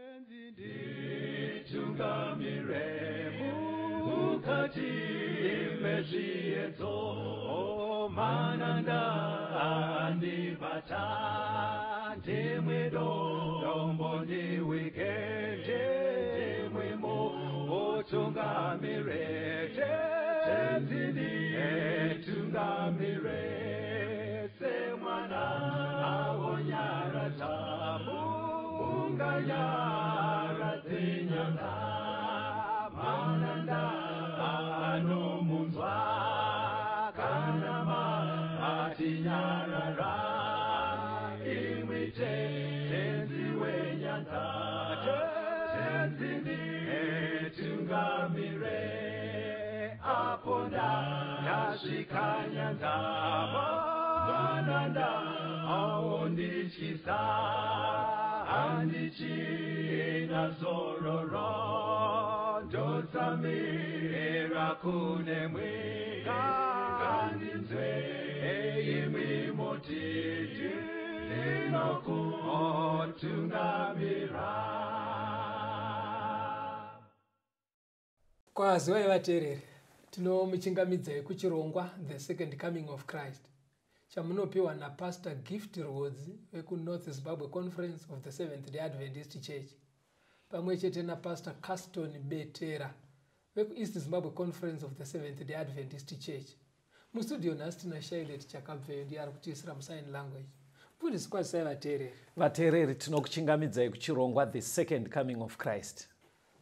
Nditungamire mukati mezviedzo, mananda andibata, ndimwe dombo ndiwike, ndimwe mutungamire, Tenzi nditungamire, semwana awonyaradza munganyaradze nyanga, mananda anomunzwa kana matinyarara, imwi Tenzi wenyanga, Tenzi nditungamire, apo ndasvika nyanza, mananda aondityisa, handichina zororo, ndotsamira kunemwe, ngandinzwe imwi moti ndinokutungamira. Kwaziwai vateereri, tinomuchingamidzai kuchirongwa The Second Coming of Christ, chamunopiwa naPastor Gift Rwodzi vekuNorth Zimbabwe Conference of the Seventh Day Adventist Church, pamwe chete naPastor Caston Betera vekuEast Zimbabwe Conference of the Seventh Day Adventist Church. Mustudio nhasi tina Shailet Chakabveyo, ndiye ari kutiisira musign language. Mufundisi, kwazisai vateereri. Vateereri, tinokuchingamidzai kuchirongwa The Second Coming of Christ.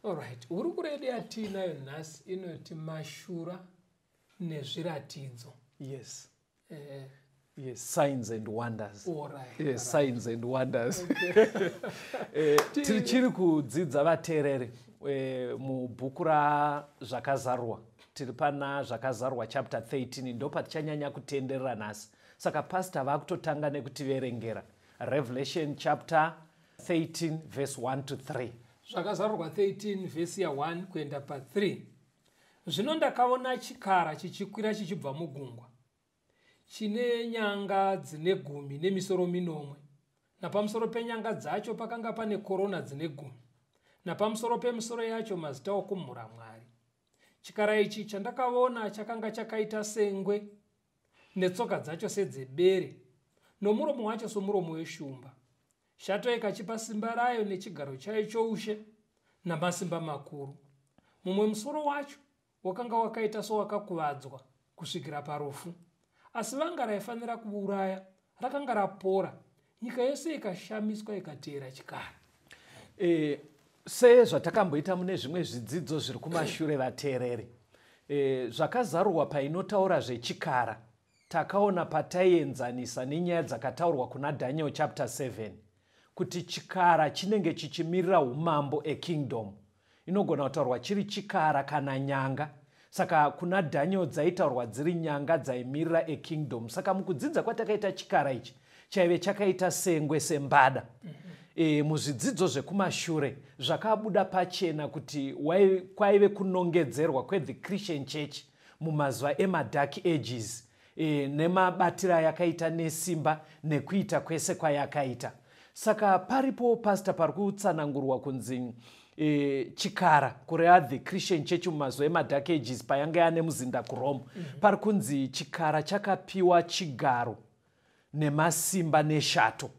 Alright, hurukuro yedu yatiinayo nhasi inoti mashura nezviratidzo. Yes. Yes, signs and wonders. Alright, yes, alright. Signs and wonders. Okay. Tichiri kudzidza vateereri mubhuku raZvakazarurwa. Tiri pana Zvakazarurwa chapter 13, ndopatichanyanya kutenderera nhasi. Saka pastor vakutotanga nekutiverengera Revelation chapter 13 verse 1 to 3. Zvakazarurwa 13 vhesi ya1 kuenda pa3. Zvino ndakaona chikara chichikwira chichibva mugungwa, chine nyanga dzine 10 nemisoro 7, napamusoro penyanga dzacho pakanga pane korona dzine 10, napamusoro pemisoro yacho mazita okumhura Mwari. Chikara ichi chandakaona chakanga chakaita sengwe, netsoka dzacho sedzebere, nomuromo wacho somuromo weshumba. Shato ikachipa simba rayo nechigaro chayo choushe namasimba makuru. Mumwe musoro wacho wakanga wakaita sowakakuvadzwa kusvikira parufu, asi vanga raifanira kuuraya rakanga rapora. Nyika yose ikashamiswa ikateera chikara. Sezvatakamboita mune zvimwe zvidzidzo zviri kumashure vateereri, Zvakazarurwa painotaura zvechikara, takaona pataienzanisa nenyaya dzakataurwa kuna Daniel chapter 7 kuti chikara chinenge chichimirira umambo, a kingdom. Inogona kutaurwa chiri chikara kana nyanga. Saka kuna Daniel dzaitaurwa dziri nyanga dzaimirira a kingdom. Saka mukudzidza kwatakaita chikara ichi chaive chakaita sengwe, sembada. Muzvidzidzo zvekumashure zvakabuda pachena kuti kwaive kunongedzerwa kwethe Christian Church mumazuva emadark ages, nemabatiro ayakaita nesimba nekuita kwese kwayakaita. Saka paripo pastor pari kutsanangurwa kunzi chikara, kureva the Christian Church mumazuva emadark ages payanga yane muzinda kuRome, pari kunzi chikara chakapiwa chigaro nemasimba neshato.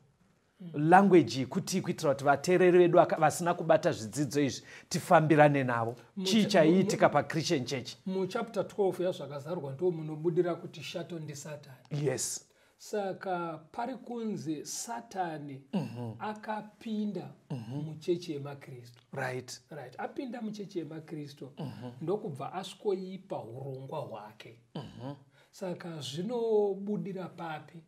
Language yekuti kuitira kuti vateereri vedu vasina kubata zvidzidzo izvi tifambirane navo, chii chaiitika paChristian Church? Muchapter 12 yaZvakazarurwa ndo munobudira kuti shato ndisatani. Yes. Saka pari kunzi Satani akapinda muchechi yemaKristu. Right, apinda muchechi yemaKristu, ndokubva asvikoipa urongwa hwake. Saka zvinobudira papi?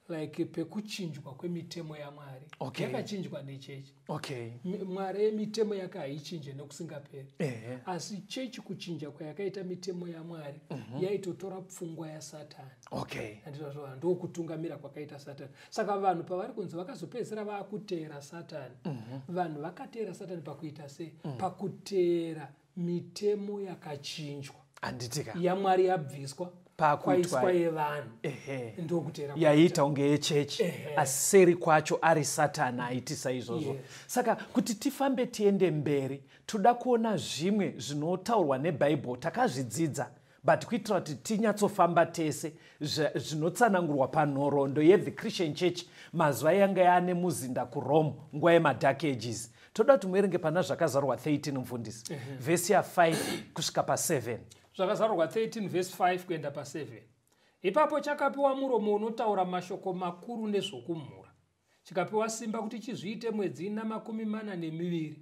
Like pekuchinjwa kwemitemo yaMwari yakachinjwa nechechi. Mwari mitemo yake haichinje nekusingaperi, asi chechi kuchinja kwayakaita mitemo yaMwari yaitotora pfungwa yaSatani. Handizvazvo? Ndokutungamira kwakaita Satani. Saka vanhu pavari kunzi vakazopedzisira vaakuteera Satani, vanhu vakateera Satani pakuita sei? Pakuteera mitemo yakachinjwa Handitika. yaMwari yabviswa. Kwaiswa Pakuitwa yevanhu. Ehe. Ndokutera. Yaiita kunge yechechi, Ehe. asi seri kwacho ari Satani aitisa izvozvo. Yes. Saka kuti tifambe tiende mberi, toda kuona zvimwe zvinotaurwa neBhaibheri. Takazvidzidza, but kuitira kuti tinyatsofamba tese, zvinotsanangurwa panhoroondo yethe Christian Church mazuva yanga yaane muzinda kuRome, nguva yemaDark Ages. Toda kuti muerenge pana Zvakazarurwa 13, mufundisi, vhesi ya5 kusvika pa7. Zvakazarurwa 13 vhesi 5 kuenda pa7. Ipapo chakapiwa muromo unotaura mashoko makuru nezvokumhura, chikapiwa simba kuti chizviite mwedzi ina 42.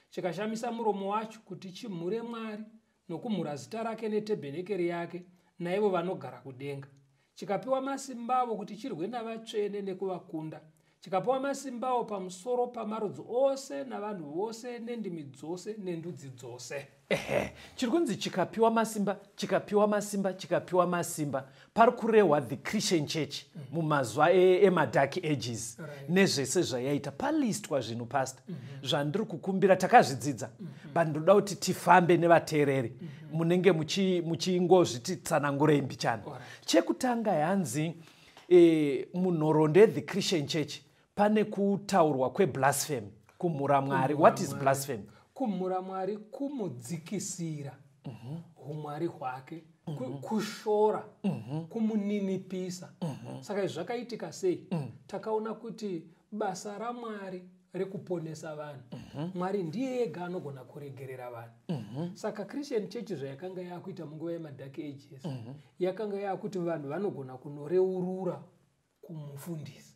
Chikashamisa muromo wacho kuti chimhure Mwari nokumhura zita rake netebhenekeri yake naivo vanogara kudenga. Chikapiwa masimba avo kuti chirwe navatsvene nekuvakunda. Chikapiwa masimba avo pamusoro pamarudzi ose navanhu vose nendimi dzose nendudzi dzose. Ehe, chiri kunzi chikapiwa masimba, chikapiwa masimba, chikapiwa masimba, pari kurehwa the Christian Church mumazuva emaDark Ages nezvese zvayaita. Palistwa zvinhu, pastor, zvandiri kukumbira. Takazvidzidza, but ndoda kuti tifambe nevateereri. Munenge muchingozviti tsanangurei mbichana. Chekutanga, yanzi munhoroondo yethe Christian Church pane kutaurwa kweblasphemy, kumhura Mwari. What is blasphemy? Kumhura Mwari kumudzikisira umwari hwake, kushora, kumuninipisa. Saka izvi zvakaitika sei? Takaona kuti basa raMwari rekuponesa vanhu, Mwari ndiye ega anogona kuregerera vanhu. Saka Christian Church zvayakanga yakuita munguva yemaDark Ages, yakanga yakuti vanhu vanogona kunoreurura kumufundisi,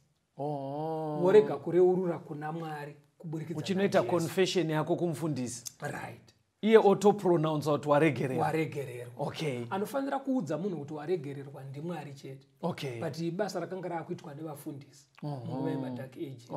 vorega kureurura kuna Mwari kuburikidza Uchinoita naJesu. confession yako kumufundisi, iye otopronounsa kuti waregerera. Waregererwa. Anofanira kuudza munhu kuti waregererwa ndiMwari chete. But basa rakanga raakuitwa nevafundisi munguva yemaDark Ages.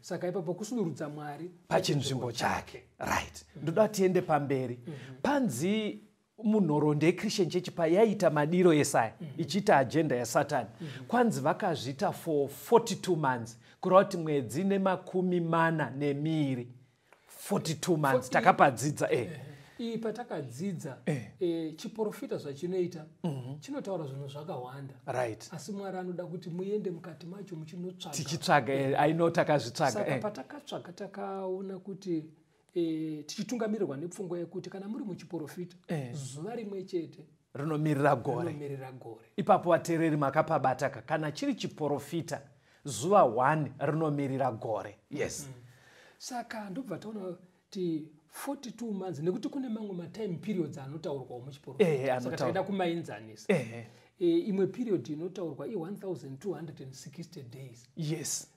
Saka ipapo kusudurudza Mwari pachinzvimbo chake, right. Ndoda kuti tiende pamberi. Panzi munhoroondo yeChristian Church payaita madiro esaya, ichiita agenda yaSatani, kwanzi vakazviita for 42 months, kureva kuti mwedzi 42, 42 months. Takapadzidza e. Iyi patakadzidza, chiprofita zvachinoita, chinotaura zvinhu zvakawanda, asi Mwari anoda kuti muende mukati macho muchinotsvaga. Tichitsvaga, aino takazvitsvaga. Saka patakatsvaga takaona kuti tichitungamirirwa nepfungwa yekuti kana muri muchiprofita, zuva rimwe chete rinomirira gore. Rinomirira gore. Ipapo vateereri makapabataka. Kana chiri chiprofita, zuva 1 rinomirira gore, yes. Saka ndobva taona kuti 42 months, nekuti kune mamwe matime periods anotaurwawo muchiprofita. Saka Anotaurwa. taida kumaenzanisa. Imwe period inotaurwa i1260 days,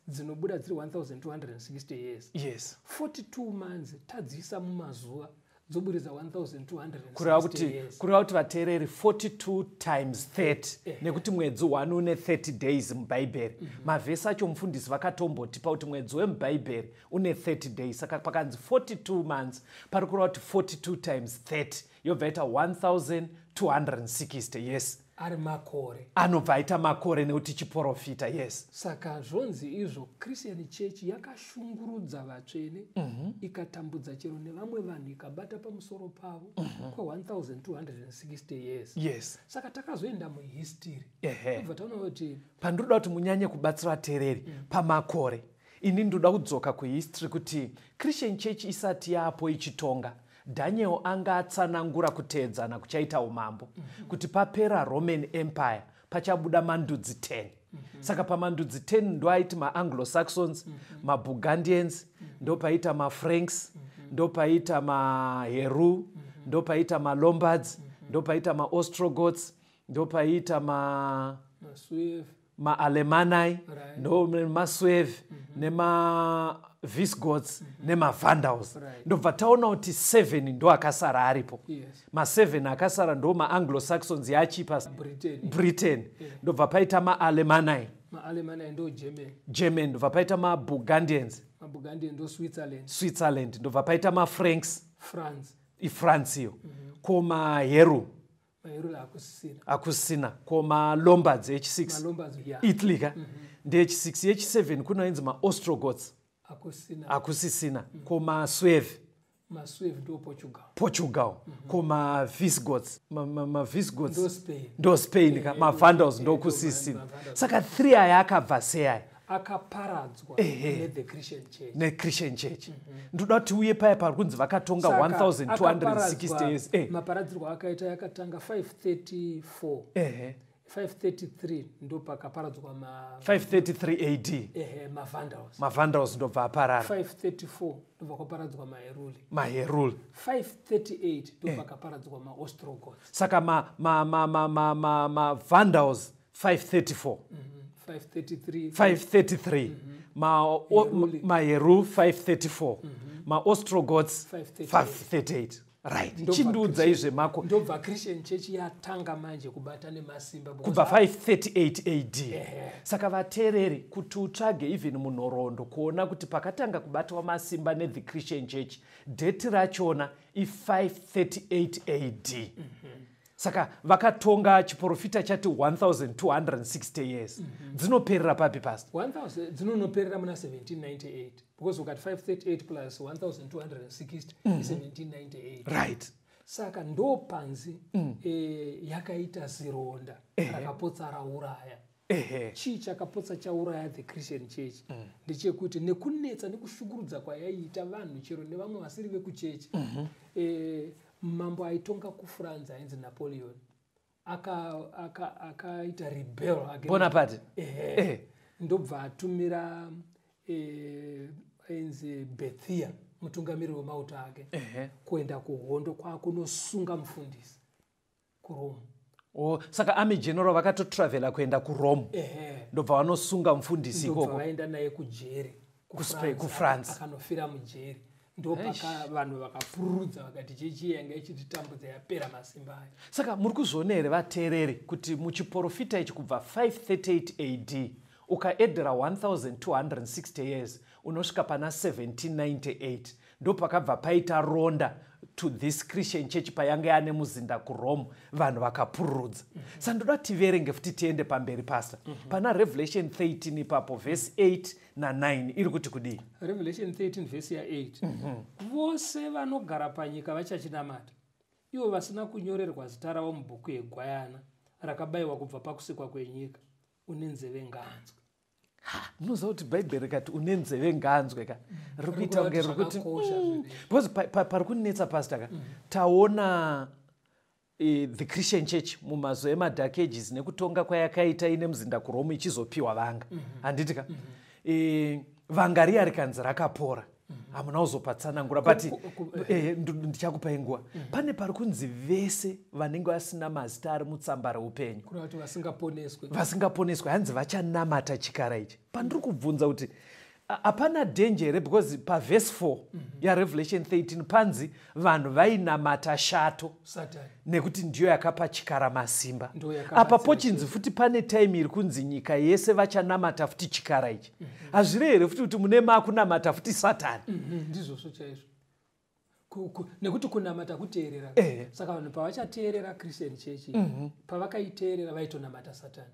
dzinobuda dziri 1260 years. 42 months tadziisa mumazuva, dzoburitsa 1260 Kureva kuti years. Kureva kuti, vateereri, 42 times 30, nekuti mwedzi 1 une 30 days muBhaibheri. Mavhesi acho mufundisi vakatombotipa kuti mwedzi wemubhaibheri une 30 days. Saka pakanzi 42 months, pari kureva kuti 42 times 30 yobva ita 1260, yes. Ari makore. Anobva aita makore nekuti chiprofita, yes. Saka zvonzi izvo Christian Church yakashungurudza vatsvene, ikatambudza chero nevamwe vanhu, ikabata pamusoro pavo kwe1260 years. Saka takazoenda muhistory, tobva taona kuti Pandinoda kuti munyanye kubatsira vateereri pamakore, ini ndoda kudzoka kuhistory kuti Christian Church isati yapo ichitonga, Daniel anga atsanangura kuteedzana kuchaita umambo, kuti papera Roman Empire pachabuda mandudzi 10. Saka pamandudzi 10 ndoaiti maAnglo-Saxons, maBurgundians, ndopaita maFranks, ndopaita maHeru, ndopaita maLombards, ndopaita maOstrogoths, ndopaita ma maSuevi. maAlemanni, ndo nemaSuevi, nemaVisigoths, nemaVandals. Ndobva taona kuti 7 ndo akasara aripo. Ma7 akasara ndo maAnglo-Saxons yachipa Britain. Britain. Ndobva paita maAlemanni. MaAlemanni ndo German. German. Ndobva paita maBurgundians. MaBurgundian ndo Switzerland. Switzerland. Ndobva paita maFranks. France. IFrance iyo. Ko maHeru? MaHerula akusisina. Akusina. Ko maLombards echi6? MaLombards ya. Italy ka ndeyechi6. Yechi7 kunoinzi maOstrogoths. Akusina. Akusisina. Ko maSuevi? Masuevi ndo Portugal. Portugal. Ko maVisigoths, maVisigoths ndo Spain. Ndo Spain ka. Mavandals ndo ndokuSicily. maVandals. Saka 3 aya akabva sei aya? Akaparadzwa nethe Christian Church. NeChristian Church. Ndoda kuti uye paya pari kunzi vakatonga Saka 1260 years. akaparadzwa, maparadzirwo akaita, yakatanga 534. 533 ndo pakaparadzwa ma 533 AD. Ehe, maVandals. MaVandals ndobva aparara. 534 ndobva kwaparadzwa maHeruli. MaHerul. 538 ndo pakaparadzwa maOstrogoths. Saka maVandals 534. 533. 533. MaHerul 534, maOstrogoths 538. 538, right. Ndobva Chindiudzai zvemako. Ndobva Christian Church yatanga manje kubata nemasimba because Kubva 538 AD. Saka vateereri, kuti utsvage even munhoroondo kuona kuti pakatanga kubatwa masimba nethe Christian Church, date rachona i538 AD. Saka vakatonga, chiprofita chati 1260 years. Dzinoperera papi, Pastor? 1000 dzinonoperera muna 1798, because ukati 538 plus 1260 1798. Saka ndo panzi yakaita zironda rakapotsa rauraya. Chii chakapotsa chauraya the Christian Church ndechekuti nekunetsa nekushungurudza kwayaiita vanhu, chero nevamwe vasiri vekuchechi, mambo aitonga kuFrance ainzi Napoleon akaita rebel against- Bonaparte. Ehe. Ndobva atumira ainzi Berthier, mutungamiriri wemauto ake, kuenda kuhondo kwakunosunga mufundisi kuRome. Oh, saka army general vakatotravhela kuenda kuRome. Ehe. Ndobva vanosunga mufundisi Ndobva ikoko. vaenda naye kujeri. KuFrance. Akanofira mujeri. Ndopaka vanhu vakapururudza vakati chechi yanga ichititambudza yapera masimba ayo. Saka muri kuzviona here, vateereri, kuti muchiprofita ichi kubva 538 AD ukaedhera 1260 years unosvika pana 1798, ndopakabva paita ronda to this Christian Church payanga yane muzinda kuRome, vanhu vakapururudza. Saka ndoda tiverenge futi, tiende pamberi, Pastor. Pana Revelation 13 ipapo, vhesi 8 na9 iri kuti kudii? Revelation 13 vhesi ya8: "Vose vanogara panyika vachachinamata, ivo vasina kunyorerwa zita ravo mubhuku yegwayana rakabayiwa kubva pakusikwa kwenyika. Une nzeve ngaanzwe." Munoziva kuti Bhaibheri rikati une nzeve ngaanzwe ka, riri kuita kunge riri kuti Zvakakosha zvinhu. Because pari kunetsa, Pastor ka, taona the Christian Church mumazuva emaDark Ages nekutonga kwayakaita ine muzinda kuRome ichizopiwa vanga, handiti ka? Vanga riya rikanzi rakapora, hamuna kuzopatsanangura, but ndichakupai nguva. Pane pari kunzi vese vanenge vasina mazita ari mutsamba reupenyu, Kureva kuti vasingaponeswe. Vasingaponeswe, hanzi vachanamata chikara ichi. Pandiri kubvunza kuti hapana danger here? Because pavhesi 4 yaRevelation 13 panzi vanhu vainamata shato, Satani. nekuti ndiyo yakapa chikara masimba. Ndiyo yakapa Apa masimba. pochinzi futi pane time iri kunzi nyika yese vachanamata futi chikara ichi. Hazvire here futi kuti mune makunamata futi Satani? Ndizvozvo chaizvo. Nekuti kunamata kuteerera. Saka vanhu pavachateerera Christian Church, pavakaiteerera vaitonamata Satani.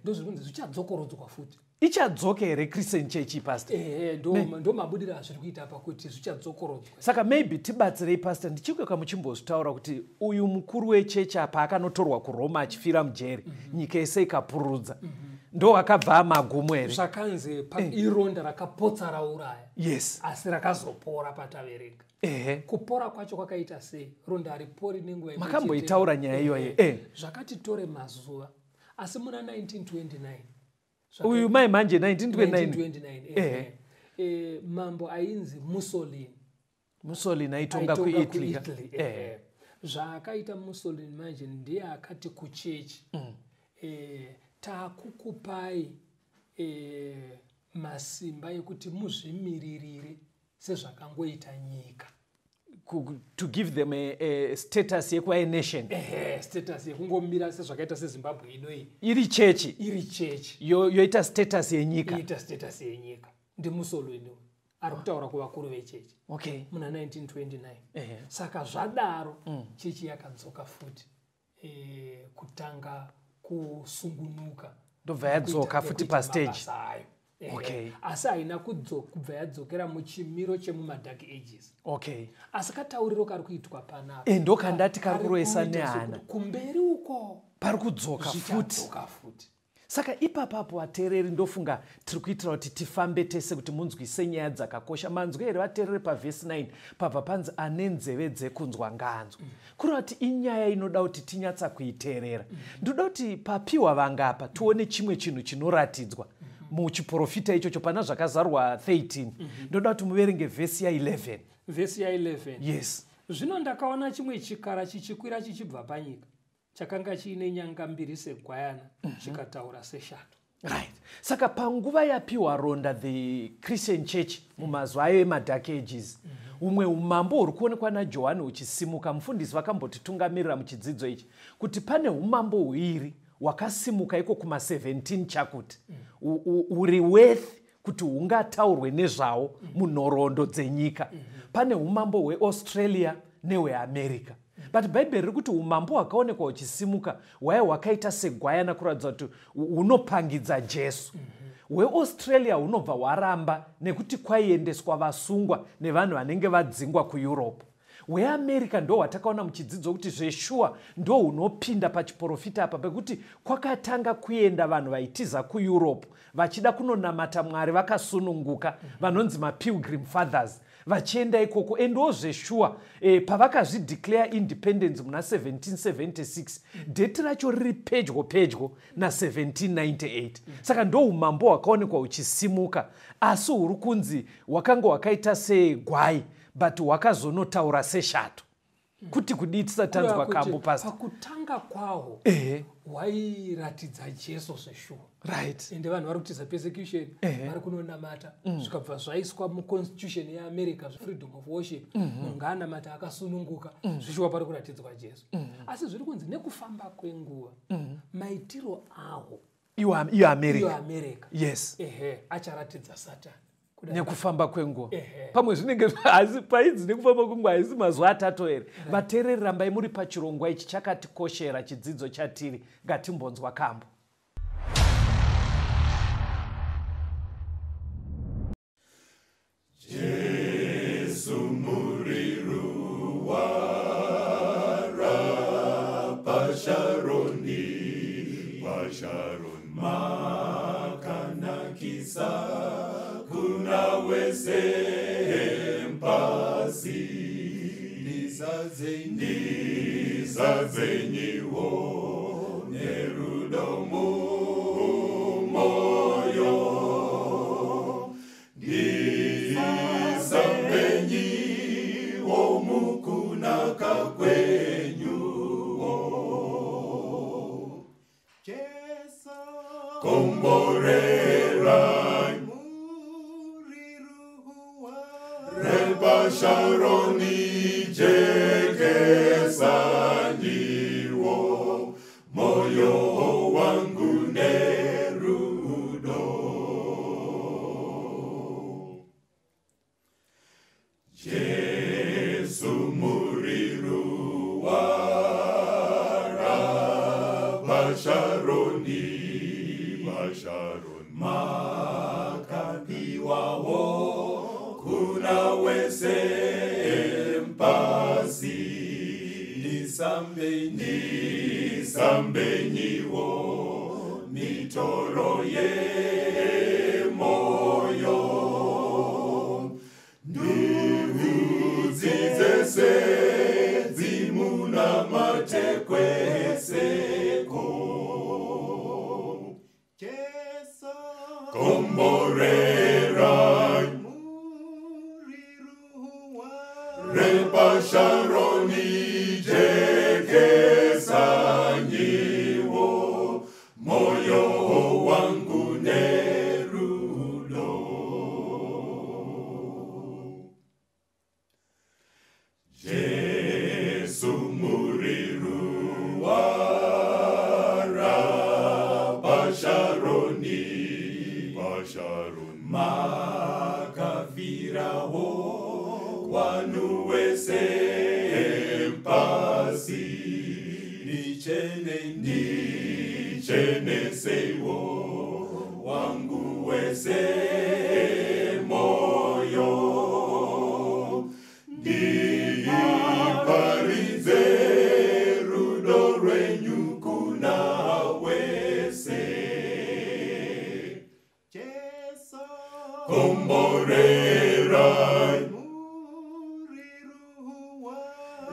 Ndozviri kunzi zvichadzokorodzwa futi. Ichadzoka here Christian Church, Pastor? Ehe, ndo mabudiro azviri kuita pakuti zvichadzokorodzwa. Saka maybe tibatsirei, Pastor, ndichikweka muchimbozvitaura kuti uyu mukuru wechechi apa akanotorwa kuRoma achifira mujeri, nyika yese ikapururudza, ndo akabva amagumo here? Zvakanzi ironda rakapotsa rauraya, asi rakazopora pataverenga. Kupora kwacho kwakaita sei? Ronda haripori nenguva imwe chete. Makamboitaura nyaya iyoyo. Zvakati tore mazuva, asi muna 1929 Uyu mai manje 1929. 1929, ehe. Mambo ainzi Mussolini. Mussolini aitonga aitonga kuItaly ka? kuItaly, ehe. Zvaakaita Mussolini manje, ndiye akati kuchechi, "Taakukupai masimba ekuti muzvimiririre sezvakangoita nyika." To give them a status yekuva anation. Ehe, status yekungomira sezvakaita seZimbabwe inoi. Iri chechi. Iri chechi. Yoita status yenyika. Iita status yenyika. NdiMussolini ari kutaura kuvakuru vechechi muna 1929. Saka zvadaro chechi yakadzoka futi kutanga kusungunuka. Ndobva yadzoka futi Nekuita pastage. mabasa ayo. Okay. Asi haina kubva yadzokera muchimiro chemumadark ages. Okay. Asi katauriro kari kuitwa panapa Ndokandati kari kari kurovesa kuita nehana. sekuti kumberi uko Pari kudzoka futi. zvichadzoka futi. Saka ipapapo vateereri, ndofunga tiri kuitira kuti tifambe tese kuti munzwise nyaya dzakakosha. Manzwi here vateereri pavhesi 9 pabva panzi ane nzeve dzekunzwa ngaanzwe. Kureva kuti inyaya inoda kuti tinyatsa kuiteerera. Ndoda kuti papiwa vangapa tione chimwe chinhu chinoratidzwa muchiprofita ichocho pana Zvakazarwa 13. Ndoda kuti muverenge vhesi ya11. Vhesi ya11. Yes. Zvino ndakaona chimwe chikara chichikwira chichibva panyika, chakanga chiine nyanga mbiri segwayana, chikataura seshato. Right. Saka panguva yapiwa ronda the Christian Church mumazuva ayo emadark ages, humwe umambo huri kuonekwa naJohani huchisimuka. Mufundisi vakambotitungamirira muchidzidzo ichi kuti pane umambo huiri hwakasimuka iko kuma17 chakuti uri worth kuti hungataurwe nezvawo munhoroondo dzenyika. Pane umambo hweAustralia nehweAmerica. But Bhaibheri riri kuti umambo hwakaonekwa huchisimuka hwaiva hwakaita segwayana, kuratidza kuti hunopangidza Jesu. Hweaustralia hunobva hwaramba nekuti kwaiendeswa vasungwa nevanhu vanenge vadzingwa kuEurope. Hweamerica ndo hwatakaona muchidzidzo kuti zveshuwa ndo hunopinda pachiprofita apa, pekuti kwakatanga kuenda vanhu vaitiza kuEurope vachida kunonamata Mwari vakasununguka, vanonzi maPilgrim Fathers, vachienda ikoko. Endiwo zveshuwa pavakazvideclare independence muna 1776, dheti racho riri pedyo pedyo na1798. Saka ndo umambo hwakaonekwa huchisimuka, asi huri kunzi hwakanga hwakaita segwai, but hwakazonotaura seshato. Kuti kudii tisati tanzwa Kureva kuti kambo, pastor? Pakutanga kwahwo hwairatidza Jesu zveshuwa. Ende vanhu vari kutiza persecution, vari kunonamata, zvikabva zvaiswa muconstitution yeAmerica, freedom of worship, munhu ngaanamata akasununguka. Zvishuwa pari kuratidzwa Jesu. Asi zviri kunzi nekufamba kwenguva maitiro ahwo, Iyo iyo America. America, Yes. ehe, acharatidza Satani. Nekufamba kwenguva pamwe zvinenge asi paidzi nekufamba kwenguva haisi mazuva atatu here? Vateereri, rambai muri pachirongwa ichi, chakatikoshera chidzidzo chatiri. Ngatimbonzwa kambo. Jesu muri ruwara paSharoni, paSharoni makanakisa kuna wese pasi. Ndizazenyiwo nerudo mumoyo, ndisambenyiwo mukunaka kwenyu. Jesu Komborerai muri ruwa repaSharoni, jekesanyiwo moyo wangu nerudo. Jesu muri ruwara paSharoni, paSharoni makapiwawo kuna wese pasi. Ndisambenyiwo mitoro yemoyo, ndudzi dzese dzimunamate kweseko. Jesu Komborerai muri ruwa repaSharoni, jekesanyiwo moyo wangu nerudo. Jesu muri ruwara paSharoni, paSharoni makavirawo wanu wese pasi. Ndicheneseiwo wangu wese.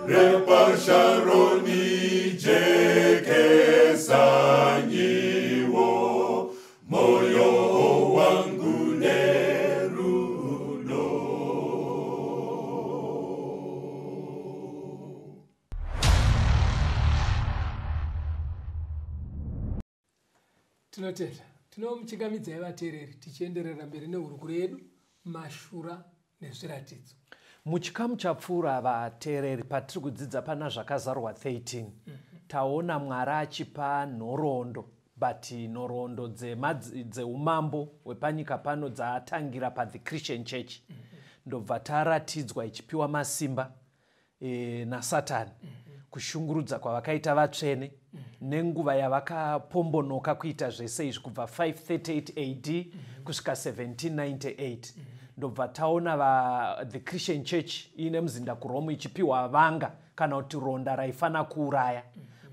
Repasharoni jekesanyiwo moyo wangu nerudo. Tinotenda, tinomuchingamidzai vateereri tichienderera mberi nehurukuro yedu mashura nezviratidzo. Muchikamu chapfuura vateereri, patiri kudzidza pana Zvakazarwa 13, taona Mwari achipa nhoroondo, but nhoroondo dzeumambo hwepanyika pano dzatangira pathe Christian Church, ndobva taratidzwa ichipiwa masimba naSatani, kushungurudza kwavakaita vatsvene, nenguva yavakapombonoka kuita zvese izvi kubva 538 AD kusvika 1798. Ndobva taona the Christian Church iine muzinda kuRome ichipiwa vanga kana kuti ronda raifana kuuraya,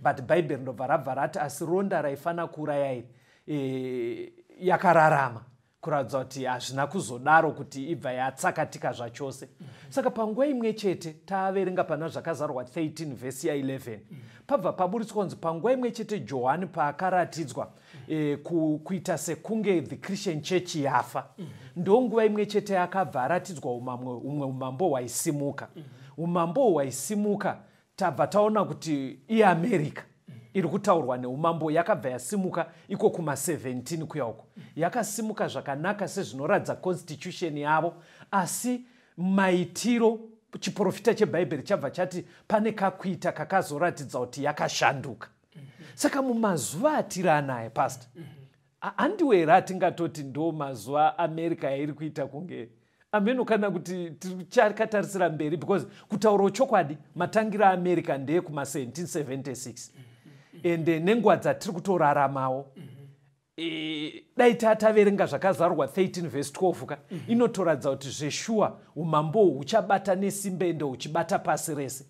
but Bhaibheri ndobva rabva rati asi ronda raifana kuuraya iri yakararama, kuratidza kuti hazvina kuzodaro kuti ibva yatsakatika zvachose. Saka panguva imwe chete taaverenga pana Zvakazarwa 13 vhesi ya11, pabva paburitswa kunzi panguva imwe chete Johani paakaratidzwa kuita sekunge the Christian Church yafa, ndonguva imwe chete yakabva aratidzwa umwe umambo hwaisimuka. Umambo hwaisimuka tabva taona kuti iAmerica iri kutaurwa neumambo, yakabva yasimuka iko kuma17 kuya uko. Yakasimuka zvakanaka sezvinoratidza constitution yavo, asi maitiro, chiprofita chebhaibheri chabva chati pane kakuita kakazoratidza kuti yakashanduka. Saka mumazuva atiri anaya, pastor, handiwo here atingatoti ndo mazuva America yairi kuita kunge ameno, kana kuti tichakatarisira mberi? Because kutaurawo chokwadi, matangira aAmerica ndeyekuma1776, ende nenguva dzatiri kutoraramawo, dai tataverenga Zvakazarurwa 13 vhesi 12 ka, inotoratidza kuti zveshuwa umambo uhu huchabata nesimba ende huchibata pasi rese.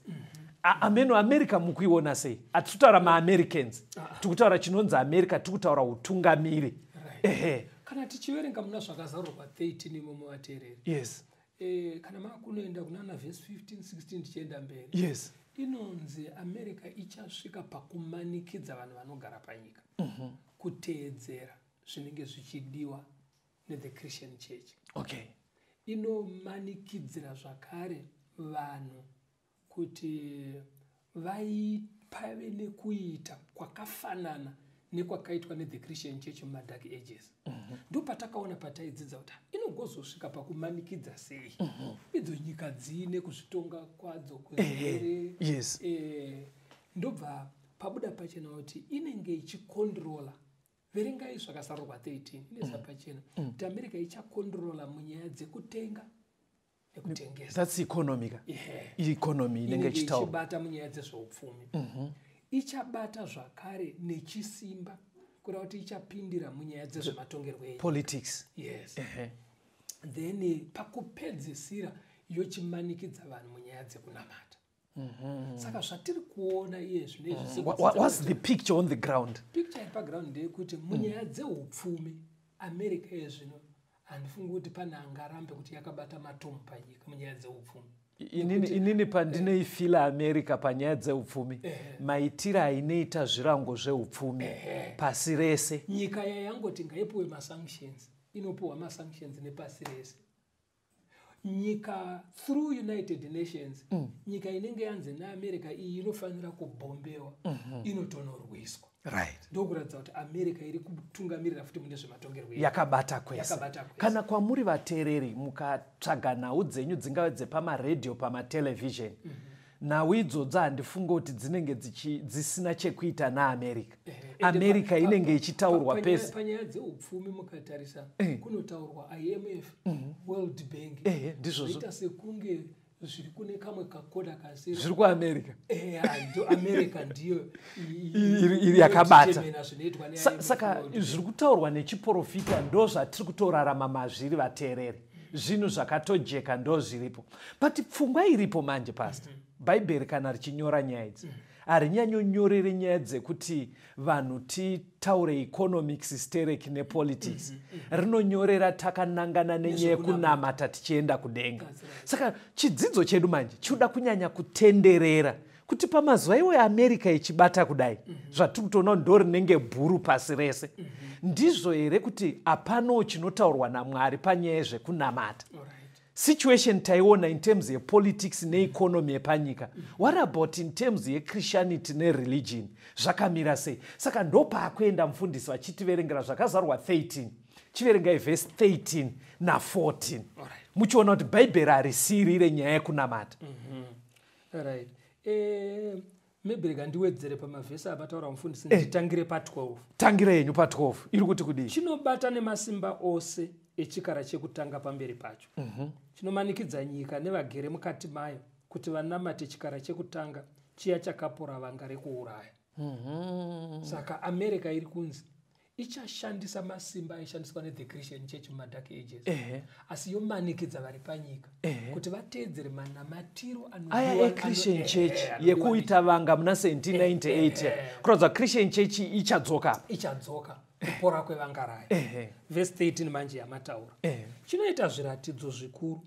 Ameno America mukuiona sei? Hatisi kutaura maAmericans, tiri kutaura chinonzi America, tiri kutaura utungamiri. Ehe. Kana tichiverenga muna Zvakazarurwa 13 imomo, vateereri, kana makunoenda kunana vhesi 15 16 tichienda mberi, inonzi America ichasvika pakumanikidza vanhu vanogara panyika kuteedzera zvinenge zvichidiwa nethe Christian Church. Inomanikidzira zvakare vanhu kuti pave nekuita kwakafanana nekwakaitwa nethe Christian Church mumadark ages. Ndo patakaona pataidzidza kuti inogozosvika pakumanikidza sei idzo nyika dziine kuzvitonga kwadzo kuzere. Ndobva pabuda pachena kuti inenge ichicontrola. Verengai Zvakazarurwa 13, inoisa pachena kuti America ichacontrola munyaya dzekutenga nekutengesa. That's economy ka. Economy inenge inenge ichitaurwa. Ichibata munyaya dzezveupfumi, ichabata zvakare nechisimba, kureva kuti ichapindira munyaya dzezvematongerwo enyika. Politics. Yes. Then pakupedzisira yochimanikidza vanhu munyaya dzekunamata. Saka zvatiri kuona iye zvino izvi, What's the picture on the ground? Picture iri paground ndeyekuti munyaya dzeupfumi, America yezvino, handifungi kuti pane angarambe kuti yakabata matomu panyika munyaya dzeupfumi. Inini pandinoifila America panyaya dzeupfumi, maitiro ainoita zvirango zveupfumi pasi rese. Nyika yayangoti ngaipiwe masanctions, inopiwa masanctions nepasi rese. Nyika through United Nations, nyika inenge yanzi neAmerica iyi inofanira kubhombewa, inotonorwiswa. Ndokuratidza kuti America iri kutungamirira futi mune zvematongerwo enyika. Yakabata kwese. Yakabata kwese. Kana kwamuri vateereri mukatsvaga nhau dzenyu, dzingave dzepamaredhiyo, pamatelevision, nhau idzodzo handifungi kuti dzinenge dzisina chekuita naAmerica. Ende America inenge ichitaurwa pese. Panyaya dzeupfumi mukatarisa, kunotaurwa IMF, World Bank. Ehe, ndizvozvo. Zvoita sekunge zviri kune kamwe kakoda kasiri. Zviri kuAmerica. America ndiyo Iri yakabata. inodetermina zvinoitwa neIMF, Saka World Bank. zviri kutaurwa nechiprofita ndo zvatiri kutorarama mazviri, vateereri. Zvinhu zvakatojeka ndo zviripo, but pfungwa iripo manje, pastor, Bhaibheri kana richinyora nyaya idzi, Harinyanyonyorere nyaya dzekuti vanhu titaure economics, sterek nepolitics. Rinonyorera takanangana nenyaya yekunamata tichienda kudenga. Saka chidzidzo chedu manje chinoda kunyanya kutenderera kuti pamazuva iwo America ichibata kudai, zvatiri kutoona ndo rinenge bhuru pasi rese, ndizvo here kuti hapanawo chinotaurwa naMwari panyaya yezvekunamata? Situation taiona in terms yepolitics neeconomy yepanyika. What about in terms yechristianity nereligion? Zvakamira sei? Saka ndopaakuenda mufundisi vachitiverengera Zvakazarwa 13. Chiverengai vhesi 13 na14, muchiona kuti Bhaibheri harisiyirire nyaya yekunamata. Right, maybe rega ndiwedzere pamavhesi apataura mufundisi, nditangire pa12. Tangira yenyu pa12. Iri kuti kudii? Chinobata nemasimba ose echikara chekutanga pamberi pacho. Chinomanikidza nyika nevagere mukati mayo kuti vanamate chikara chekutanga chiya chakapora vanga rekuuraya. Saka America iri kunzi ichashandisa masimba aishandiswa nethe Christian Church mumadark ages, asi yomanikidza vari panyika kuti vateedzere manamatiro aya echristian church yekuita vanga muna 1798, kuratidza Christian Church ichadzoka. Ichadzoka kupora kwevanga rayo. Vhesi 13 manje yamataura. Chinoita zviratidzo zvikuru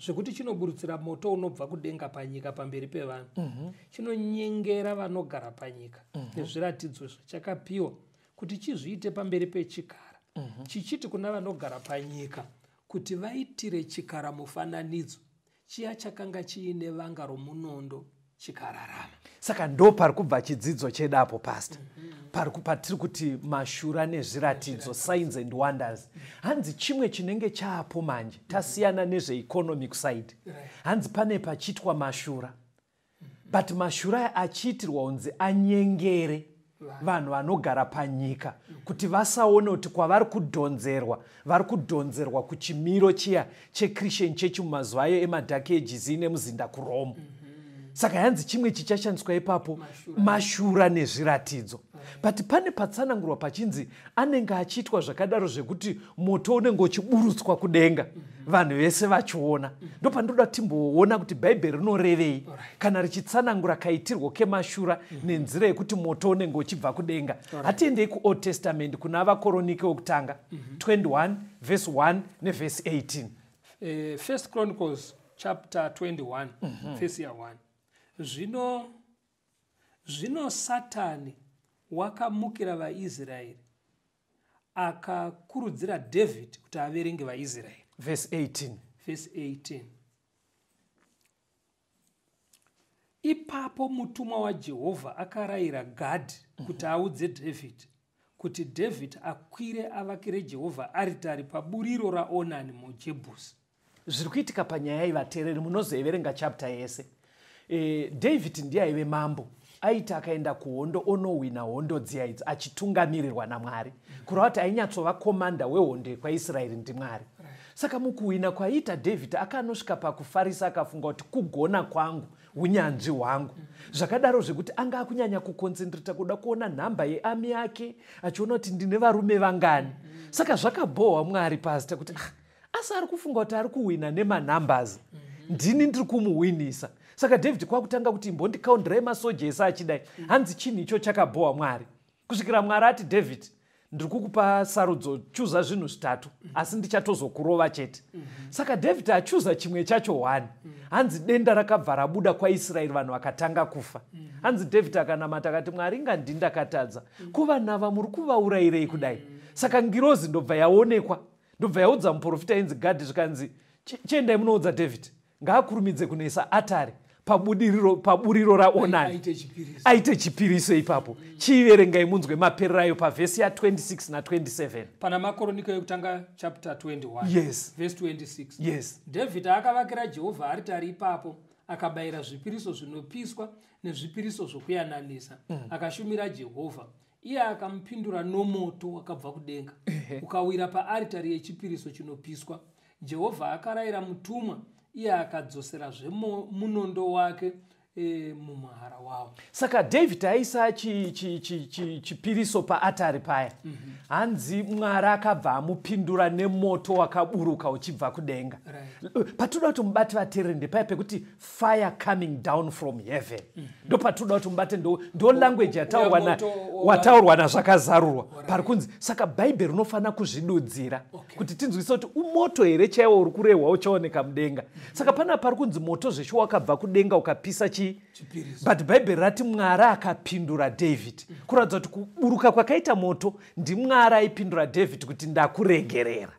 zvekuti chinoburutsira moto unobva kudenga panyika pamberi pevanhu. Chinonyengera vanogara panyika nezviratidzo zvachakapiwa kuti chizviite pamberi pechikara, chichiti kuna vanogara panyika kuti vaitire chikara mufananidzo, chiya chakanga chiine vanga romunondo chikararama. Saka ndo pari kubva chidzidzo chedapo, pastor. Pari patiri kuti mashura nezviratidzo, signs and wonders. Hanzi chimwe chinenge chaapo manje, tasiyana nezveeconomic side. Hanzi pane pachiitwa mashura, but mashura aya achiitirwa kunzi anyengere vanhu vanogara panyika kuti vasaone kuti kwavari kudhonzerwa, vari kudhonzerwa kuchimiro chiya chechristian Church mumazuva ayo emadark ages ine muzinda kuRome. Saka yanzi chimwe chichashandiswa ipapo mashura nezviratidzo, but pane patsanangurwa pachinzi anenge achiitwa zvakadaro zvekuti moto unenge uchiburutswa kudenga, vanhu vese vachiona. Ndopandoda timboona kuti Bhaibheri rinorevei kana richitsanangura kaitirwo kemashura nenzira yekuti moto unenge uchibva kudenga. Hatiendei kuOld Testament, kuna Vakoronike wekutanga 21 vhesi 1 nevhesi 18. First Chronicles chapter 21, vhesi ya1. Zvino Satani wakamukira vaIsraeri, akakurudzira David kuti averenge vaIsraeri. Vhesi 18. Vhesi 18. Ipapo mutumwa waJehovha akarayira Gadhi kuti audze David kuti David akwire avakire Jehovha aritari paburiro raOnani muJebhusi. Zviri kuitika panyaya ivateereri, munozoiverenga chapter yese. David ndiye aive mambo. Aiti akaenda kuhondo onohwina hondo dziya idzi achitungamirirwa naMwari, kureva kuti ainyatsova commander wehondo yekwaIsraeri ndiMwari. Saka mukuhwina kwaiita David, akanosvika pakufarisa, akafunga kuti kugona kwangu, unyanzvi hwangu, zvakadaro zvekuti anga akunyanya kuconcentrata kuda kuona nhamba yearmy yake, achiona kuti ndine varume vangani. Saka zvakabhohwa Mwari, pastor, kuti ah, asi ari kufunga kuti ari kuhwina nemanumbers, ndini ndiri kumuhwinisa. Saka David kwakutanga kuti imbondikaundirai masoja ese achidai. Hanzi chinhu icho chakabhohwa Mwari kusvikira Mwari ati, "David, ndiri kukupa sarudzo, chuza zvinhu zvitatu, asi ndichatozokurova chete." Saka David achuza chimwe chacho 1, hanzi denda rakabva rabuda kwaIsraeri, vanhu vakatanga kufa. Hanzi David akanamata akati, "Mwari, inga ndini ndakatadza, kuvanava muri kuvaurayirei kudai?" Saka ngirozi ndobva yaonekwa, ndobva yaudza muprofita ainzi Gadhi, zvikanzi, "Chiendai munoudza David ngaakurumidze kunoisa atari pabudiriro, paburiro raOnani, aite chipiriso." Aite chipiriso ipapo. Chiiverengai munzwe maperero pavhesi ya26 na27. Pana Makoroniko yekutanga chapter 21, verse 26. David akavakira Jehovha aritari ipapo, akabayira zvipiriso zvinopiswa nezvipiriso zvokuyananisa. Akashumira Jehovha, iye akamupindura nomoto wakabva kudenga ukawira paaritari yechipiriso chinopiswa. Jehovha akarayira mutumwa, iye akadzoserazve munondo wake. Mumuhara wavo. Saka David aisa chipiriso paatari paya. Hanzi Mwari akabva amupindura nemoto wakaburuka uchibva kudenga. Patoda kuti mubate, vateereri, ndepaya pekuti fire coming down from heaven. Ndo patoda kuti mubate, ndo language yataurwa wataurwa nazvakazarurwa pari kunzi. Saka Bhaibheri rinofanira kuzvidudzira kuti tinzwise kuti umoto here chaiwo uri kurehwa uchaoneka mudenga. Saka pana pari kunzi moto zveshuwa wakabva kudenga ukapisa chii? Chipiriso. But Bhaibheri rati Mwari akapindura David, kuratidza kuti kuburuka kwakaita moto ndiMwari aipindura David kuti ndakuregerera.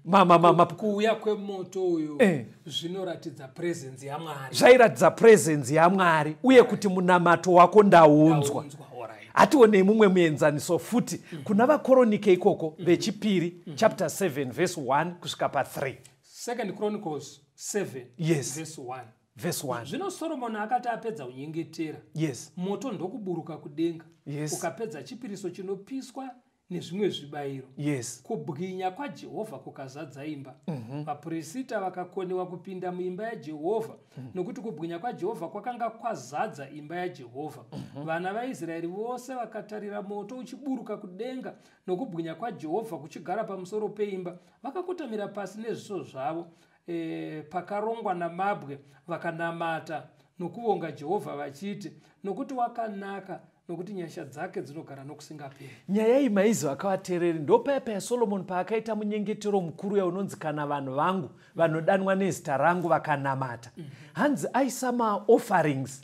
Ma Kuuya kwemoto uyu zvinoratidza presence yaMwari. Zvairatidza presence yaMwari uye kuti munamato wako ndaunzwa. Ndaunzwa, alright. Hationei mumwe muenzaniso futi kuna Vakoronike ikoko, vechipiri chapter 7 verse 1 kusvika pa3. Second Chronicles 7 verse 1. Verse 1. Zvino Soromoni akati apedza kunyengetera, moto ndokuburuka kudenga, ukapedza chipiriso chinopiswa nezvimwe zvibayiro. Kubwinya kwaJehovha kukazadza imba. Vapurisita vakakoniwa kupinda muimba yaJehovha, nokuti kubwinya kwaJehovha kwakanga kwazadza imba yaJehovha. Vana vaIsraeri vose vakatarira moto uchiburuka kudenga nokubwinya kwaJehovha kuchigara pamusoro peimba, vakakotamira pasi nezviso zvavo pakarongwa namabwe, vakanamata nokuvonga Jehovha vachiti, "Nokuti wakanaka, nokuti nyasha dzake dzinogara nokusingaperi." Nyaya iyi maizi vakavateereri, ndopaya paya Solomoni paakaita munyengetero mukuru yaunonzi, "Kana vanhu vangu vanodanwa nezita rangu vakanamata." Hanzi aisa maofferings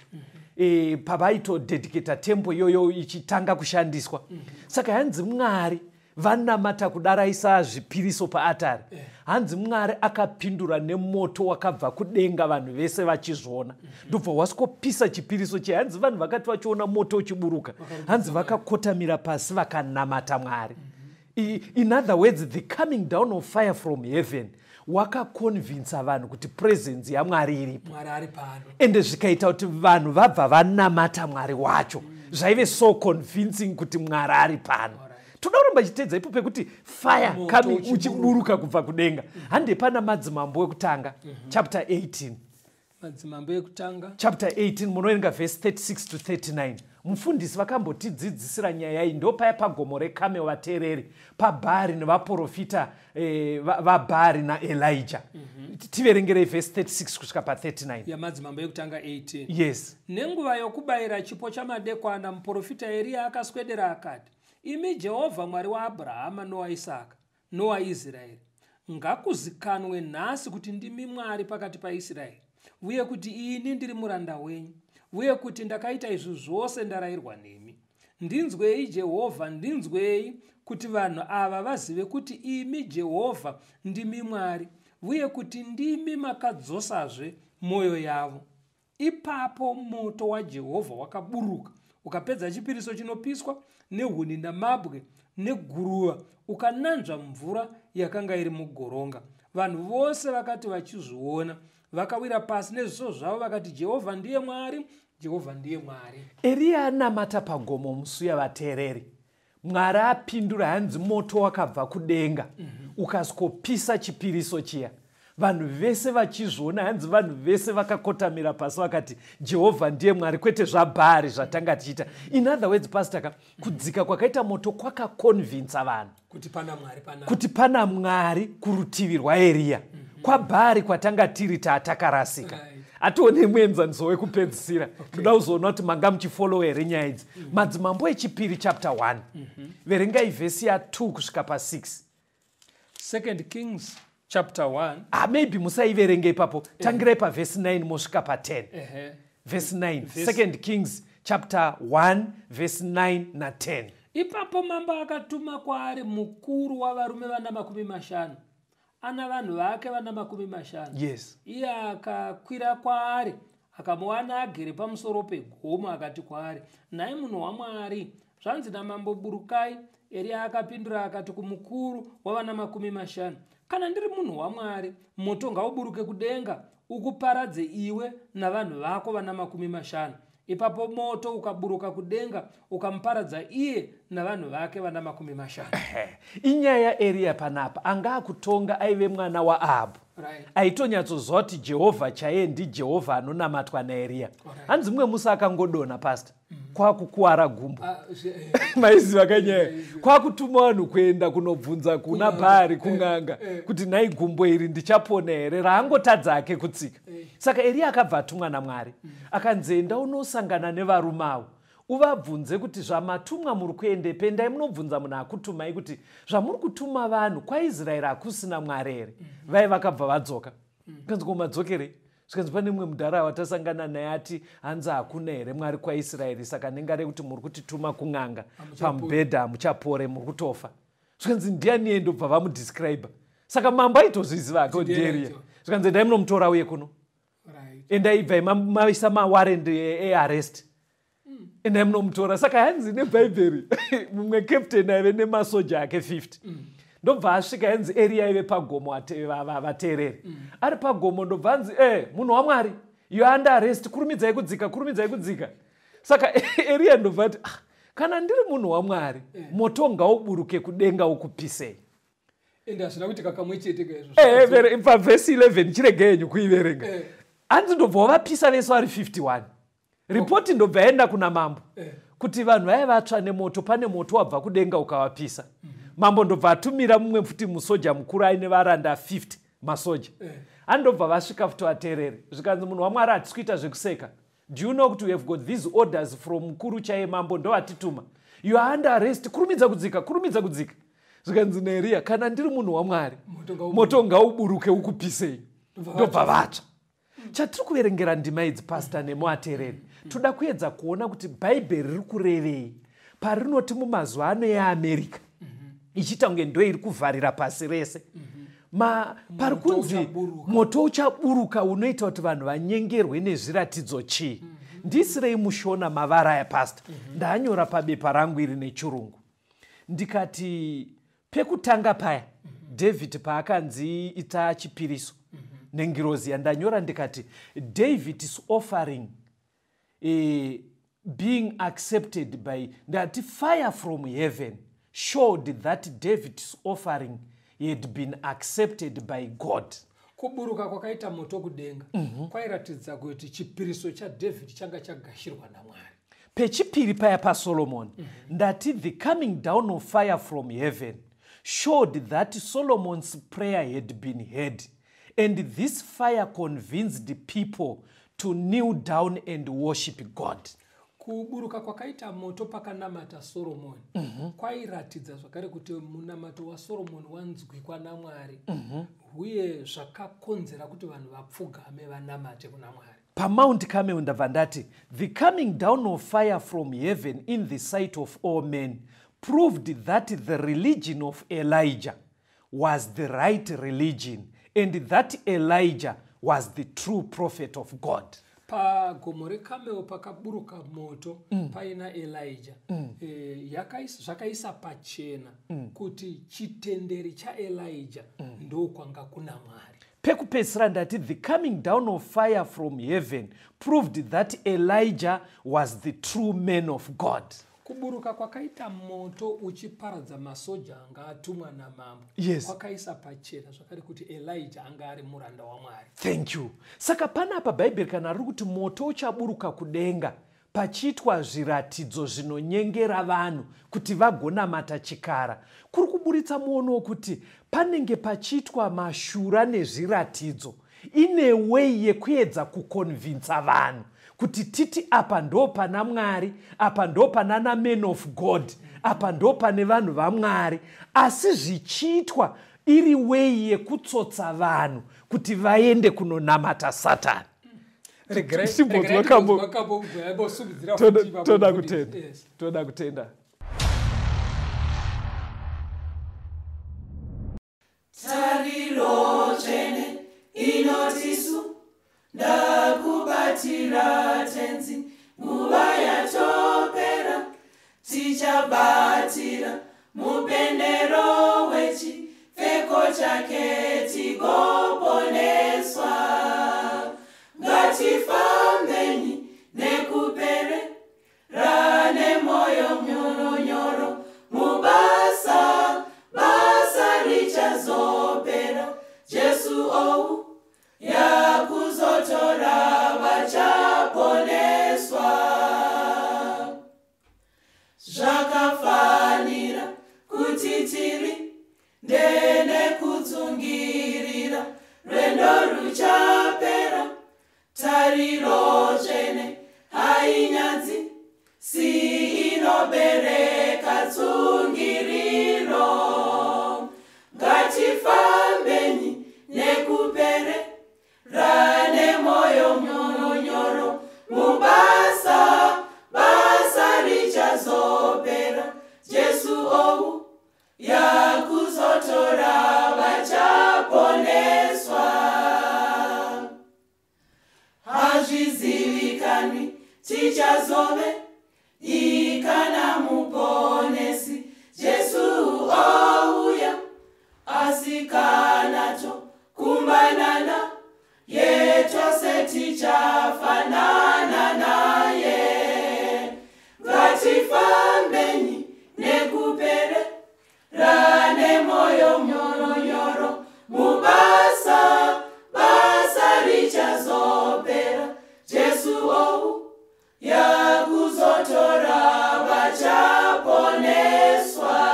pavaitodedicata temple iyoyo ichitanga kushandiswa. Saka hanzi Mwari vanamata kudaro, aisa zvipiriso paatari, hanzi Mwari akapindura nemoto wakabva kudenga vanhu vese vachizviona, ndobva wasvikopisa chipiriso che. Hanzi vanhu vakati vachiona moto uchiburuka, hanzi vakakotamira pasi vakanamata Mwari. In other words, the coming down of fire from heaven wakaconvinsa vanhu kuti presence yaMwari iripo. Mwari ari pano. Ende zvikaita kuti vanhu vabva vanamata Mwari wacho. Zvaive so convincing kuti Mwari ari pano. Toda kuramba chitedza ipo pekuti fire Moto coming uchiburuka. Uchiburuka kubva kudenga. Hande pana Madzimambo wekutanga chapter 18. Madzimambo ekutanga. Chapter 18, munoverenga vhesi 36 to 39. Mufundisi vakambotidzidzisira nyaya iyi. Ndo paya pagomo reKamel, vateereri, paBhari nevaprofita vaBhari naElija. Tiverengerei vhesi 36 kusvika pa39. Yamadzimambo ekutanga 18? Yes. Nenguva yokubayira chipo chamadekwana, muprofita Eriya akaswedera akati, "Imi Jehovha, Mwari waAbhurahama nowaIsaka nowaIsraeri, ngakuzikanwe nhasi kuti ndimi Mwari pakati paIsraeri, uye kuti ini ndiri muranda wenyu, uye kuti ndakaita izvi zvose ndarayirwa nemi. Ndinzwei, Jehovha, ndinzwei, kuti vanhu ava vazive kuti imi Jehovha ndimi Mwari, uye kuti ndimi makadzosazve mwoyo yavo." Ipapo moto waJehovha wakaburuka ukapedza chipiriso chinopiswa nehuni namabwe neguruva, ukananzva mvura yakanga iri mugoronga. Vanhu vose vakati vachizviona, vakawira pasi nezviso zvavo vakati, "Jehovha ndiye Mwari! Jehovha ndiye Mwari!" Eriya anamata pagomo musuya, vateereri, Mwari apindura. Hanzi moto wakabva kudenga ukasvikopisa chipiriso chiya vanhu vese vachizviona. Hanzi vanhu vese vakakotamira pasi vakati, "Jehovha ndiye Mwari, kwete zvaBhari zvatanga tichiita." In other words, pastor ka, kudzika kwakaita moto kwakaconvinsa vanhu kuti pana Mwari pana kuti pana Mwari kurutivi rwaEriya. KwaBhari kwatanga tiri taatakarasika. Hatione muenzaniso wekupedzisira. Ndoda kuzoona kuti manga muchifollowa here nyaya idzi. Madzimambo echipiri chapter 1, verengai vhesi ya2 kusvika pa6. Second Kings chapter 1. Ah, maybe musaiverenge ipapo, tangirai pavhesi 9 mosvika pa10. Vhesi 9. Second Kings chapter 1 vhesi 9 na10. Ipapo mambo akatuma kwaari mukuru wavarume vana 50, ana vanhu vake vana 50. Iye akakwira kwaari, akamuwana agere pamusoro pegomo, akati kwaari, "Nhai munhu waMwari, zvanzi namambo, 'Burukai.'" Eriya akapindura akati kumukuru wavana 50, "Kana ndiri munhu waMwari, moto ngauburuke kudenga ukuparadze iwe navanhu vako vana 50." Ipapo moto ukaburuka kudenga ukamuparadza iye navanhu vake vana 50. Inyaya yaEriya panapa. Anga akutonga aive mwana waAhabhu. Aitonyatsoziva kuti Jehovha chaiye ndiJehovha anonamatwa naEriya. Hanzi mumwe musi akangodonha, pastor, kwakukuwara gumbo. Maiziva kanyaya, kwakutuma vanhu kuenda kunobvunza kuna Bhaari, kun'anga, kuti nhai, gumbo iri ndichapona here, raangotadza hake kutsika. Saka Eriya akabva atumwa naMwari, akanzi, enda unosangana nevarume avo, uvabvunze kuti zvamatumwa muri kuendepi. Endai munobvunza munhu akutumai kuti zvamuri kutuma vanhu kwaIsraeri hakusina Mwari here? Vai vakabva vadzoka. Kanzi, ko madzokerei? Zvikanzi, pane mumwe mudhara watasangana naye ati hanzi hakuna here Mwari kwaIsraeri? Saka nengare kuti muri kutituma kun'anga, pamubhedha hamuchapore, muri kutofa. Zvikanzi, ndiani? Endobva vamudescribe. Saka mambo aitozviziva ake Kuti ndiEriya. ndiEriya. Zvikanzi, endai munomutora uye kuno. Endai, ibvai maisa mawarrant earrest, endai munomutora. Saka hanzi nebhaibheri mumwe captain aive nemasoja ake 50 ndobva asvika. Hanzi Eriya aive pagomo, vateereri, ari pagomo. Ndobva hanzi, e munhu waMwari, you are under arrest, kurumidzai kudzika, kurumidzai kudzika. Saka Eriya ndobva ati, ah, kana ndiri munhu waMwari, moto ngauburuke kudenga ukupisei. Ende hazvina kuitika kamwe chete kaizvo. Pavhesi 11, chirege henyu kuiverenga. Hanzi ndobva wavapisa vese vari 51. Ripoti ndobva yaenda kuna mambo kuti vanhu vaiva vatsva nemoto, pane moto wabva kudenga ukavapisa. Mambo ndobva atumira mumwe futi musoja mukuru aine varanda 50 masoja. Andobva vasvika futi, vateerere. Zvikanzi, munhu waMwari, hatisi kuita zvekuseka. Do you know kuti we have got these orders from mukuru chaiye mambo, ndovatituma? You are under arrest, kurumidza kudzika, kurumidza kudzika. Zvikanzi naEriya, kana ndiri munhu waMwari, Moto ngauburuke. moto ngauburuke ukupisei. Ndobva Ndobva vatsva. Chatiri kuverengera ndima idzi, pastor nemuateereri, toda kuedza kuona kuti bhaibheri riri kurevei parinoti mumazuva ano eAmerica ichiita kunge ndo iri kuvharira pasi rese, pari Moto kunzi uchaburuka. moto uchaburuka unoita kuti vanhu vanyengerwe nezviratidzo chii. Ndisirei mushona mavara aya, pastor. Ndanyora pabepa rangu iri nechirungu, ndikati pekutanga paya David paakanzi ita chipiriso nengirozi, yandanyora ndikati David's offering being accepted by, ndati fire from heaven showed that David's offering had been accepted by God. Kuburuka kwakaita moto kudenga kwairatidza kuti chipiriso chaDavid changa chagashirwa naMwari. Pechipiri paya paSolomon, ndati the coming down of fire from heaven showed that Solomon's prayer had been heard, and this fire convinced the people to kneel down and worship God. Kuburuka kwakaita moto pakanamata Soromoni kwairatidza zvakare kuti munamato waSoromoni wanzwikwa naMwari, uye zvakakonzera kuti vanhu vapfugame vanamate kuna Mwari. PaMount Carmel ndabva ndati the coming down of fire from heaven in the sight of all men proved that the religion of Elijah was the right religion and that Elijah was the true prophet of God. Pagomo reCamel pakaburuka moto paina Elija, zvakaisa pachena kuti chitenderi chaElija ndokwanga kuna Mwari. Pekupedzisira ndati the coming down of fire from heaven proved that Elijah was the true man of God. Kuburuka kwakaita moto uchiparadza masoja anga atumwa namambo kwakaisa pachena zvakare kuti Elija anga ari muranda waMwari. Thank you. Saka panapa bhaibheri kana riri kuti moto uchaburuka kudenga pachiitwa zviratidzo zvinonyengera vanhu kuti vagonamata chikara, kuri kuburitsa muono wokuti panenge pachiitwa mashura nezviratidzo ine way yekuedza kuconvinsa vanhu kuti titi apa ndo pana Mwari, apa ndo pana naman of God, apa ndo pane vanhu vaMwari, asi zvichiitwa iri way yekutsotsa vanhu kuti vaende kunonamata Satani. Chimbonzwa Toda kutenda, toda kutenda. Tariro tsvene inotisu ndakubatira Tenzi, nguva yatopera, tichabatira mupendero wechipfeko chake tigoponeswa. Ngatifambenyi nekupera. tichazove ikana muponesi Jesu ouya asi kana tokumbanana yetose tichafanana naye. Ngatifambenyi nekupere rane moyo myoronyoro mubasa basa richazopera Jesu ouya kuzotora vachaponeswa.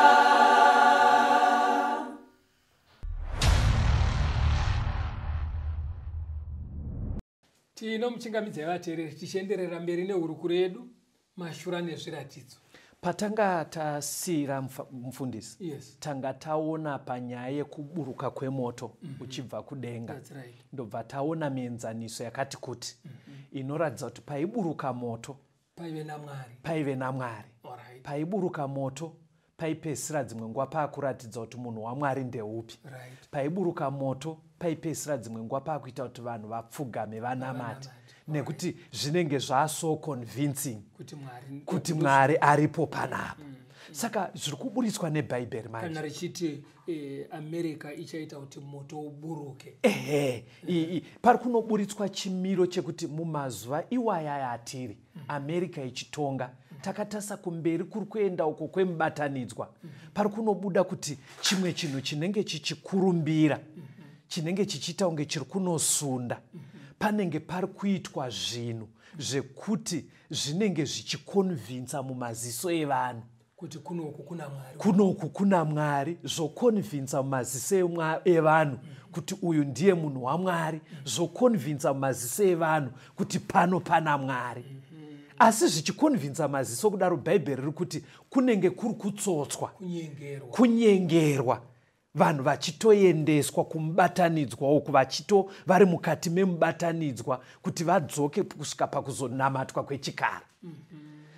Tinomuchingamidzai vateereri tichienderera mberi nehurukuro yedu mashura nezviratidzo. Patanga tasiyira mufundisi, Yes, tanga taona panyaya yekuburuka kwemoto uchibva kudenga. that's right. Ndobva taona mienzaniso yakati kuti inoratidza kuti paiburuka moto Paive naMwari. paive naMwari. All right. Paiburuka moto paipedzisira dzimwe nguva paakuratidza kuti munhu waMwari ndeupi. Right. Paiburuka moto paipedzisira dzimwe nguva paakuita kuti vanhu vapfugame vanamate, nekuti zvinenge zvaaso convincing Kuti Mwari, kuti Mwari aripo panapa. Saka zviri kuburitswa nebhaibheri manje kana richiti America ichaita kuti moto uburuke. Ehe, pari kunoburitswa chimiro chekuti mumazuva iwaya atiri America ichitonga, takatarisa kumberi kuri kuenda uko kwemubatanidzwa, pari kunobuda kuti chimwe chinhu chinenge chichikurumbira, chinenge chichiita kunge chiri kunosunda, panenge pari kuitwa zvinhu zvekuti zvinenge zvichikonvinsa mumaziso evanhu kuti kunoku kuna Mwari. Kunoku kuna Mwari, zvokonvinsa mumaziso evanhu kuti uyu ndiye munhu waMwari, zvokonvinsa mumaziso evanhu kuti pano pana Mwari. Asi zvichikonvinsa maziso kudaro, Bhaibheri riri kuti kunenge kuri kutsotswa, kunyengerwa, kunyengerwa, vanhu vachitoendeswa kumubatanidzwa uku, vachito vari mukati memubatanidzwa kuti vadzoke kusvika pakuzonamatwa kwechikara.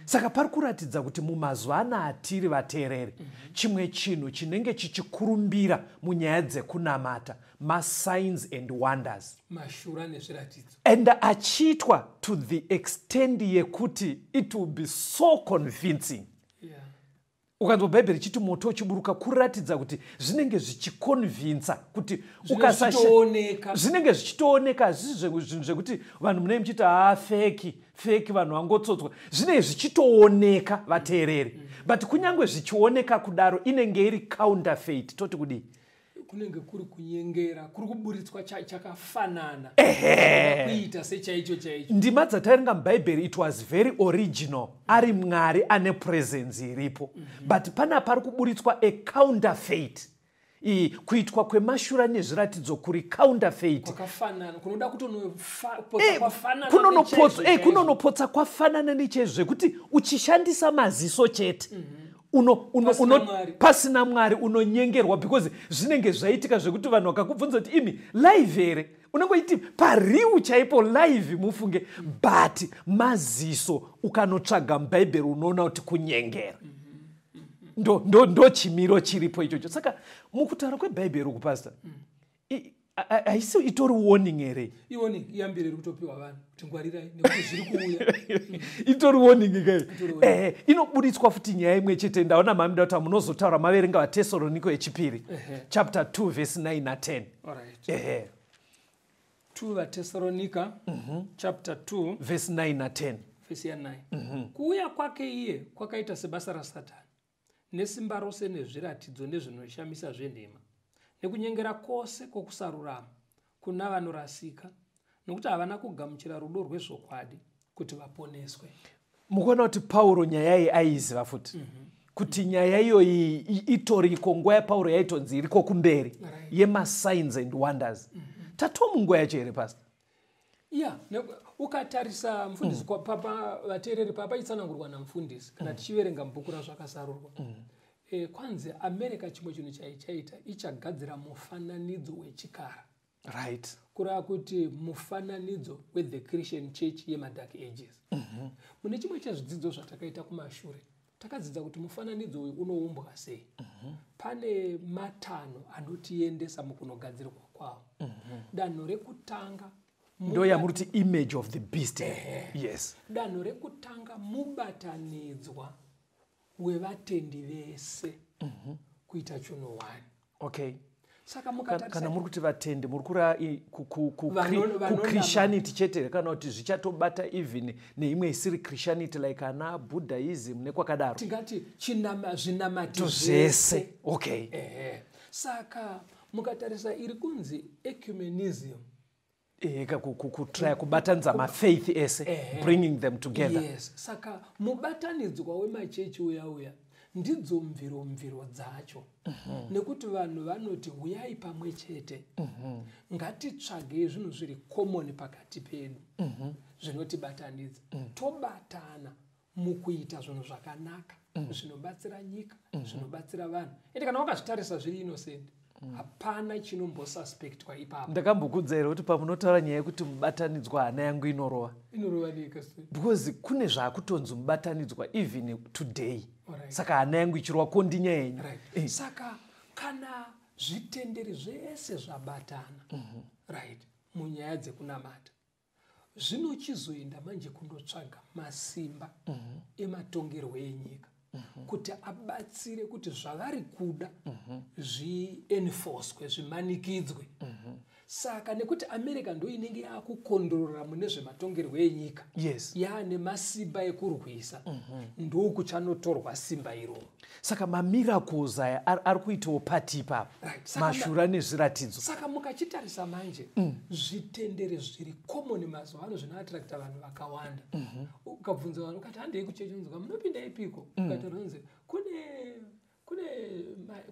Saka pari kuratidza kuti mumazuva ana atiri vateereri, chimwe chinhu chinenge chichikurumbira munyaya dzekunamata masigns and wonders, mashura nezviratidzo, and achiitwa to the extent yekuti it will be so convincing. Yeah. Ukanzwa Bhaibheri richiti moto uchiburuka, kuratidza kuti zvinenge zvichikonvinsa kuti zvichitooneka. Zvinenge zvichitooneka, hazvisi zvinhu zvekuti vanhu munenge muchiti haa feki feki, vanhu vangotsotswa. Zvinenge zvichitooneka vateereri, but kunyange zvichioneka kudaro inenge iri counterfeit, toti kudii? Kunenge kuri kunyengera, kuri kuburitswa chakafanana kuita sechaicho chaicho. Ndima dzataverenga mubhaibheri, it was very original, ari Mwari ane presence iripo, but pana pari kuburitswa a counterfeit, kuitwa kwemashura nezviratidzo kuri counterfeit, kwakafanana, kunoda kutonopotsa kwafanana kunonopotsa nechaizvo chaizvo. Kunonopotsa kwafanana nechaizvo, zvekuti uchishandisa maziso chete Pasina Mwari. Pasina Mwari unonyengerwa, because zvinenge zvaitika zvekuti vanhu vakakubvunza kuti imi live here, unenge uchiti pariu chaipo live mufunge, but maziso ukanotsvaga mubhaibheri unoona kuti kunyengera. Ndo chimiro chiripo ichocho. Saka mukutaura kwebhaibheri uku, pastor, haisi itori warning here? Iwarning, iyambiro iri kutopiwa vanhu kuti ngwarirai nekuti zviri kuuya. Itori warning kai. Itori warning. Inoburitswa futi nyaya imwe chete. Ndaona mamida kuti munozotaura maverenga vaTesaroniko yechipiri chapter 2 verse 9 na10. All right. 2 vaTesalonika chapter 2 verse 9 na10. Vhesi ya9. Kuuya kwake iye kwakaita sebasa raSatani, nesimba rose nezviratidzo nezvinoshamisa zvenhema, nekunyengera kwose kwokusarurama kuna vanorasika, nokuti havana kugamuchira rudo rwezvokwadi kuti vaponeswe. Mukuona kuti Pauro nyaya iyi aiziva futi, kuti nyaya iyoyi itoriko. Nguva yaPauro yaitonzi iriko kumberi, yemasigns and wonders. Tatomunguva yacho here, pastor? Ya, ukatarisa mufundisi, papa vateereri, papaitsanangurwa namufundisi, kana tichiverenga mubhuku raZvakazarurwa, kwanzi America chimwe chinhu chaichaita, ichagadzira mufananidzo wechikara, kureva kuti mufananidzo wethe Christian Church yemaDark Ages. Mune chimwe chezvidzidzo zvatakaita kumashure, takadzidza kuti mufananidzo uyu unoumbwa sei. Pane matanho anotiendesa mukunogadzirwa kwawo. Danho rekutanga Ndo yamuri kuti image of the beast. Yes. Danho rekutanga mubatanidzwa wevatendi vese kuita chinhu one. Okay. Saka Kana mukatarisa muri kuti vatendi, muri kureva kuchristianity chete here, kana kuti zvichatobata even neimwe isiri Christianity, like ana Buddhism nekwakadaro? Tingati zvinamati To zvese. Okay. Ehe. Saka mukatarisa iri kunzi ecumenism. Eka kutrya kubatanidza mafaith ese, bringing them together. Yes. Saka mubatanidzwa wemachechi uya uya ndidzo mviro mviro dzacho, nekuti vanhu vanoti huyai pamwe chete, ngatitsvagei zvinhu zviri common pakati pedu zvinotibatanidza, tobatana mukuita zvinhu zvakanaka zvinobatsira nyika, zvinobatsira vanhu. Ende kana wakazvitarisa zviri innocent, hapana chinombosuspectwa ipapo. Ndakambokudza here kuti pamunotaura nyaya yekuti mubatanidzwa, hana yangu inorova? Inorova nei, Kastori? Because kune zvaakutonzi mubatanidzwa even today. Saka hana yangu ichirova, kondinya yenyu. Right. Saka kana zvitenderi zvese zvabatana, right, munyaya dzekunamata, zvinochizoenda manje kundotsvaga masimba ematongerwo enyika kuti abatsire kuti zvavari kuda zvienforcwe, zvimanikidzwe. Saka nekuti America ndo inenge yaakukondorora mune zvematongerwo enyika, yaane masimba ekurwisa, ndokuchanotorwa simba iroro. Saka mamiracles aya ari kuitawo pati ipapo? Right. Saka Mashura nezviratidzo. Saka mukachitarisa manje, zvitendere zviri common mazuva ano zvinoattracta vanhu vakawanda, ukabvunza vanhu ukati handei kuchechi, unzwa munopinda ipiko, ukati runzi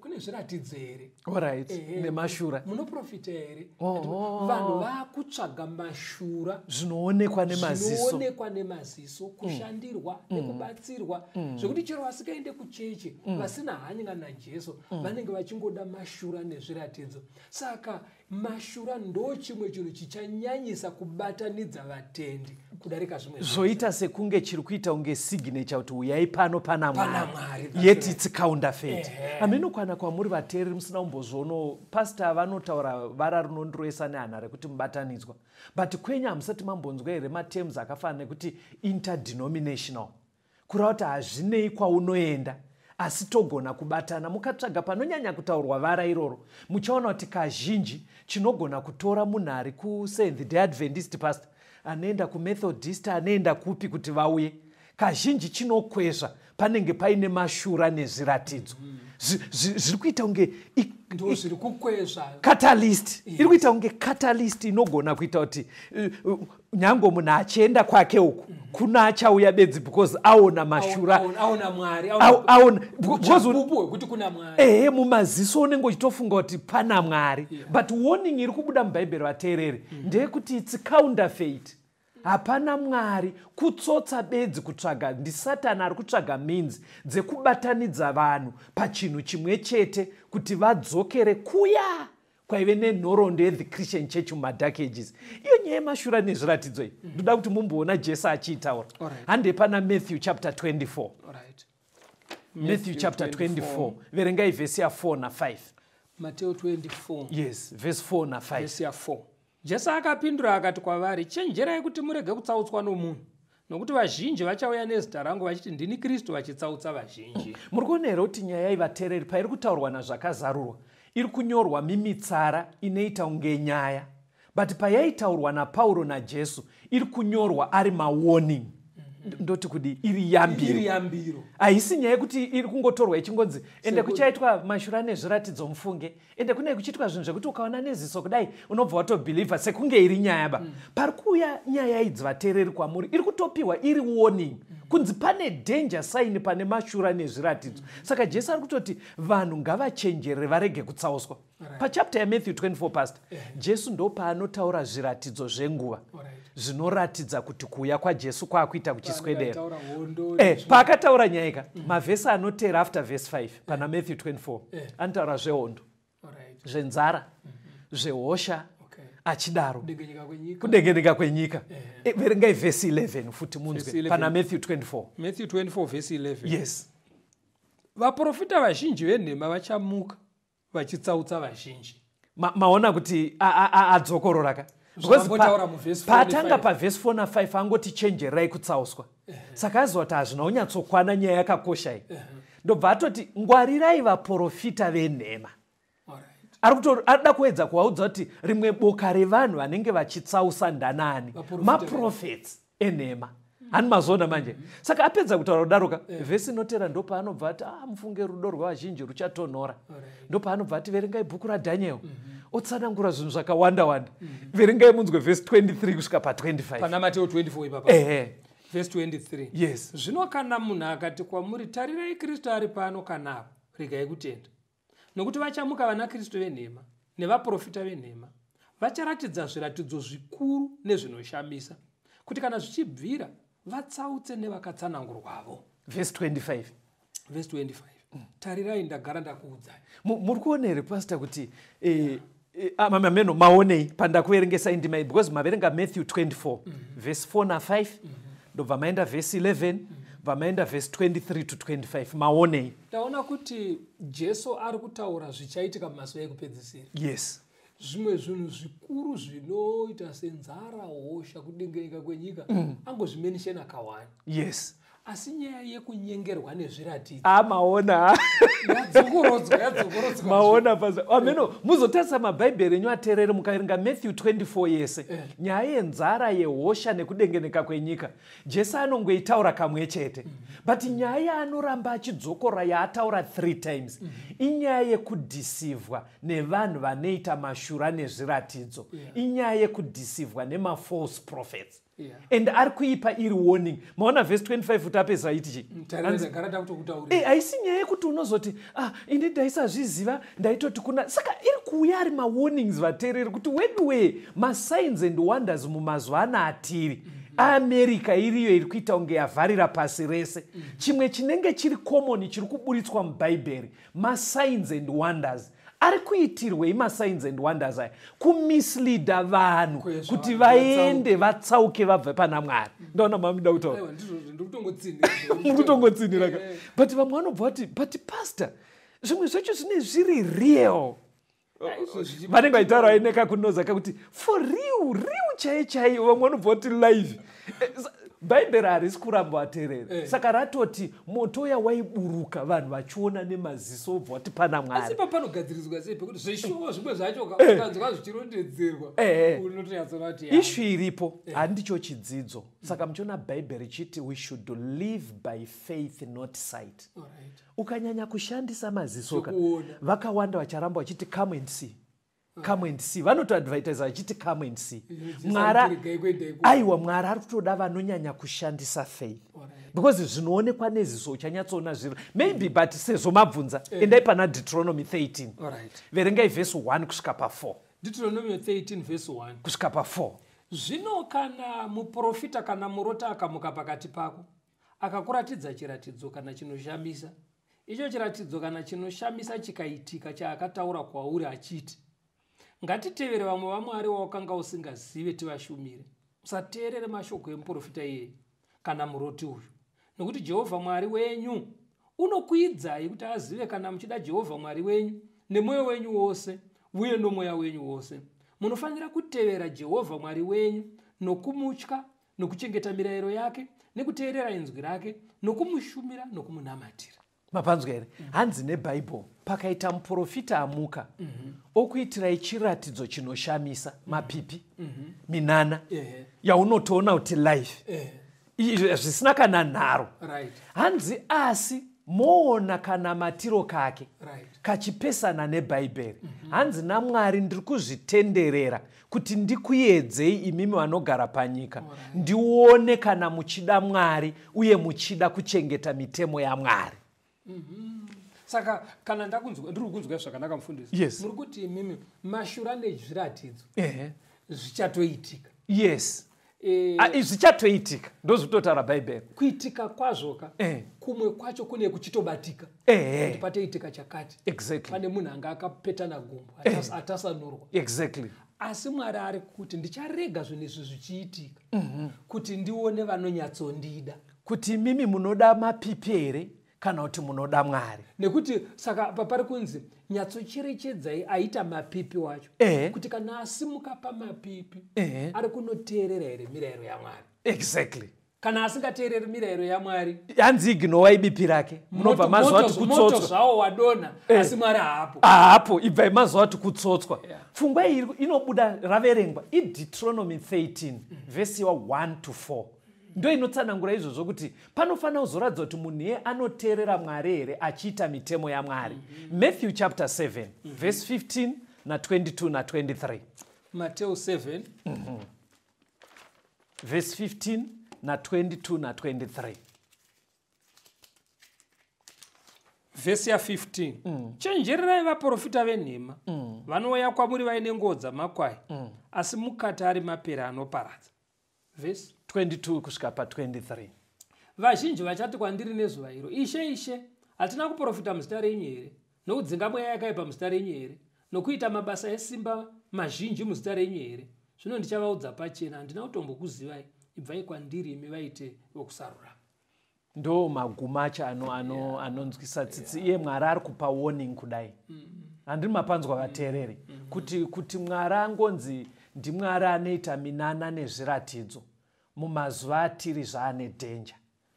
kune zviratidzo here? Alright. Ehe. Nemashura. Munoprofita here? Oh. Vanhu vaakutsvaga mashura. Zvinoonekwa nemaziso. Zvinoonekwa nemaziso, kushandirwa nekubatsirwa, zvekuti chero vasikaende kuchechi, vasina hanya naJesu, vanenge vachingoda mashura nezviratidzo. Saka mashura ndo chimwe chinhu chichanyanyisa kubatanidza vatendi kudarika zvimwe zvinhu. Zvoita sekunge chiri kuita kunge signature kuti uyai pano pana Pana Mwari. Mwari, that's Yet right. it's counterfeit. Hameno kwamuri vateereri musina kumbozvionawo, pasta vanotaura vara rinondiroesa nehana rekuti mubatanidzwa, but kwenyu hamusati mambonzwa here materms akafanana nekuti interdenominational, kureva kuti hazvinei kwaunoenda, asi togona kubatana? Mukatsvaga panonyanya kutaurwa vara iroro, muchaona kuti kazhinji chinogona kutora munhu ari kuSeventh Day Adventist pastor anoenda kuMethodist, anoenda kupi, kuti vauye, kazhinji chinokwezva panenge paine mashura nezviratidzo. Zviri kuita kunge Ndo zviri kukwezva. Catalyst iri kuita kunge catalyst inogona kuita kuti nyange munhu achienda kwake uku, kuna achauya bedzi because aona mashura. Aona Mwari. Aona because Uchapupu hwekuti kuna Mwari. Ehe, mumaziso unenge uchitofunga kuti pana Mwari, but warning iri kubuda mubhaibheri, vateereri, ndeyekuti it's counterfeit, hapana Mwari, kutsotsa bedzi, kutsvaga ndisatani ari kutsvaga means dzekubatanidza vanhu pachinhu chimwe chete kuti vadzokere kuya kwaive nenhoroondo yethe Christian Church mumadark ages. Iyo nyaya yemashura nezviratidzo iyi, ndoda kuti mumboona Jesu achiitaura. Handei pana Matthew chapter 24. Alright. Matthew chapter 24, verengai vhesi ya4 na5. Mateo 24. Yes, verse 4 na5. Vhesi ya4. Jesu akapindura akati kwavari, "Chenjerai kuti murege kutsautswa nomunhu, nokuti vazhinji vachauya nezita rangu vachiti, 'Ndini Kristu,' vachitsautsa vazhinji." Muri kuona here kuti nyaya ivateereri pairi kutaurwa nazvakazarurwa iri kunyorwa mimitsara inoita kunge nyaya, but payaitaurwa naPauro naJesu iri kunyorwa ari mawarning? Ndoti kudi iri yambiro. Iri yambiro. Haisi nyaya yekuti iri kungotorwa ichingonzi ende kuchaitwa mashura nezviratidzo mufunge, ende kunenge kuchiitwa zvinhu zvekuti ukaona neziso kudai unobva watobhilivha sekunge iri nyaya ba. Pari kuuya nyaya idzi, vateereri, kwamuri iri kutopiwa iri warning, kunzi pane danger sign pane mashura nezviratidzo. Saka Jesu ari kutoti vanhu ngavachenjerere varege kutsauswa. Pachapter yaMatthew 24, pastor, Jesu ndo paanotaura zviratidzo zvenguva zvinoratidza kuti kuuya kwaJesu kwaakuita kuchiswedera. Taura hondo. Paakataura nyaya mavhesi anoteera after verse 5 pana Matthew 24 anotaura zvehondo, zvenzara, zvehosha, achidaro. Kudengenyeka kwenyika. Kudengenyeka kwenyika. Verengai vhesi 11 futi munzwe. Vhesi 11. Pana Matthew 24. Matthew 24 vhesi 11. Yes. Vaprofita vazhinji venhema vachamuka vachitsautsa vazhinji. Maona kuti adzokorora ka Because Zvambotaura muvhesi 4 paatanga ne5. pavhesi 4 na5 angoti chenjerai kutsauswa, saka aziva kuti hazvina kunyatsokwana, nyaya yakakosha iyi. Ndobva atoti ngwarirai vaprofita venhema. Alright. Arida kuedza kuvaudza kuti rimwe boka revanhu vanenge vachitsausa ndanani? Vaprofita. Maprofets enhema. Hani mazoona manje? Saka apedza kutaura kudaroka, vhesi inotera ndopaanobva ati, a mufunge rudo rwevazhinji ruchatonhora. Ndopaanobva ati verengai bhuku raDhaniel, otsanangura zvinhu zvakawanda wanda. Verengai munzwe vhesi 23 kusvika pa25. Pana Mateo 24 ipapa. Ehe. Vhesi 23. Yes. Zvino kana munhu akati kwamuri, tarirai, Kristu ari pano, kana apo, regai kutenda. Nokuti vachamuka vana Kristu venhema nevaprofita venhema, vacharatidza zviratidzo zvikuru nezvinoshamisa, kuti kana zvichibvira vatsautse nevakatsanangurwavo. Vhesi 25. Vhesi 25. Tarirai, ndagara ndakuudzai. Muri kuona here, pastor, kuti mameno maonei pandakuverengesai ndima iyi? Because maverenga Matthew 24 vhesi 4 na5, ndobva maenda vhesi 11, bva maenda vhesi 23 to 25. Maonei? Taona kuti Jesu ari kutaura zvichaitika mumazuva ekupedzisira. Yes. Zvimwe zvinhu zvikuru zvinoita senzara, hosha, kudengenyeka kwenyika, angozvimenishena kawani. Asi nyaya yekunyengerwa nezviratidzo A, maona. yadzokorodzwa, yadzokorodzwa. Maona, pastor? Ameno muzotarisa mabhaibheri enyu ateerere, mukaverenga Matthew 24 yese, nyaya yenzara, yehosha nekudengeneka kwenyika, Jesu anongoitaura kamwe chete. But nyaya yaanoramba achidzokora, yaataura three times, inyaya yekudhisivhwa nevanhu vanoita mashura nezviratidzo, inyaya yekudhisivhwa nemafalse prophets. And ari kuipa iri warning. Maona vhesi 25 kuti apedza iti chii? Tarira, ndagara ndakutokutaurira. Haisi nyaya yekuti unozoti, ah, ini ndaisazviziva, ndaitoti kuna. Saka iri kuuya ari mawarnings, vateereri, kuti weduwe, masigns and wonders mumazuva ana atiri, America iriyo iri kuita kunge yavharira pasi rese. Chimwe chinenge chiri common chiri kuburitswa mubhaibheri masigns and wonders. Ari kuitirwei masigns and wonders aya? Kumisleada vanhu Kwezva kuti vanhu vaende vatsauke vabve pana Mwari. Ndaona mamida kutaura. Aiwa, ndizvo, ndiri kutongotsinira. Muri kutongotsinira ka. But vamwe vanobva vati, but pastor, zvimwe zvacho zvine zviri real. Vanenge vachitaura vaine kakunoza kakuti for real real, chaiyo chaiyo. Vamwe vanobva vati live. Bhaibheri harisi kuramba, vateerere. Saka ratoti moto uya waiburuka vanhu vachiona nemaziso, obva vati pana Asi Mwari. pa panogadziriswa sei? Pekuti zveshuwo zvimwe zvacho ukanzwa zvichirondedzerwa, unotonyatsoona kuti ya. Issue iripo handicho chidzidzo. Saka muchiona bhaibheri richiti we should live by faith, not sight. Ukanyanya kushandisa maziso ka, Zvekuona. vakawanda vacharamba vachiti, "Come and see, come and see." Vanotoadvertisa vachiti, "Come and see." Mwari Regai kuenda ikoko. Aiwa, Mwari ari kutoda vanonyanya kushandisa faith, because zvinoonekwa neziso uchanyatsoona zviro maybe. But sezvo mabvunza, endai pana Deuteronomy 13. Verengai vhesi 1 kusvika pa4. Deuteronomy 13 verse 1 Kusvika pa4. Zvino kana muprofita kana murota akamuka pakati pako, akakuratidza chiratidzo kana chinoshamisa, icho chiratidzo kana chinoshamisa chikaitika chaakataura kwauri achiti, ngatitevere vamwe vamwari wawakanga usingazive tivashumire, usateerere mashoko emuprofita iyeye kana muroti uyu. Nokuti Jehovha Mwari wenyu unokuidzai kuti azive kana muchida Jehovha Mwari wenyu nemwoyo wenyu wose uye nomweya wenyu wose. Munofanira kutevera Jehovha Mwari wenyu nokumutya, nokuchengeta mirayiro yake, nekuteerera inzwi rake, nokumushumira nokumunamatira. Mapanzwa here? Hanzi nebhaibheri, pakaita muprofita amuka okuitirai chiratidzo chinoshamisa, mapipi, minana yaunotoona kuti life, zvisina kana nharo, hanzi asi moona kana matiro kake kachipesana nebhaibheri, hanzi naMwari, ndiri kuzvitenderera kuti ndikuedzei imimi vanogara panyika, ndione kana muchida Mwari uye muchida kuchengeta mitemo yaMwari. Saka kana ndakunzwa, ndiri kukunzwa zvakanaka, mufundisi? Yes. Muri kuti imimi mashura nezviratidzo Ehe. zvichatoitika? Yes. Ah, izvi zvichatoitika, ndozvitotaura bhaibheri. Kuitika kwazvoka, kumwe kwacho kune kuchitobatika, kuti patoitika chakati, pane munhu anga akapetana gumbo atasanurwa. Asi Mwari ari kuti ndicharega zvinhu izvi zvichiitika kuti ndione vanonyatsondida. Kuti imimi munoda mapipi here Kana kuti munoda Mwari? Nekuti saka apa pari kunzi nyatsocherechedzai aita mapipi wacho, kuti kana asimuka pamapipi, ari kunoteerera here mirayiro yaMwari? Kana asingateereri mirayiro yaMwari, Hanzi ignowai bipi rake, munobva mazuva kuti moto kutsotswa. Zvawo wadonha, asi Mwari haapo. Haapo, ibvai mazuva kuti kutsotswa. Pfungwa iyi inobuda raverengwa iDeuteronomy 13 vhesi wa1 to 4, ndo inotsanangura izvozvo, kuti panofanira kuzoratidza kuti munhu iye anoteerera Mwari here achiita mitemo yaMwari. Matthew chapter 7 vhesi 15 na22 na23. Mateo 7. Vhesi 15 na22 na23. Vhesi ya15: "Chenjererai vaprofita venhema, vanouya kwamuri vaine nguo dzamakwai, asi mukati ari mapere anoparadza." Vhesi 22 kusvika pa23. "Vazhinji vachati kwandiri nezuva iro, 'Ishe, Ishe, hatina kuprofita muzita renyu here, nokudzinga mweya yakaipa muzita renyu here, nokuita mabasa esimba mazhinji muzita renyu here?' Zvino ndichavaudza pachena, 'Handina kutombokuzivai, ibvai kwandiri, imi vaite vokusarurama.'" Ndo magumo acho anonzwisa tsitsi. Iye Mwari ari kupa warning kudai, handiri mapanzwa vateereri, kuti Mwari angonzi ndiMwari anoita minana nezviratidzo, mumazuva atiri zvaane danger.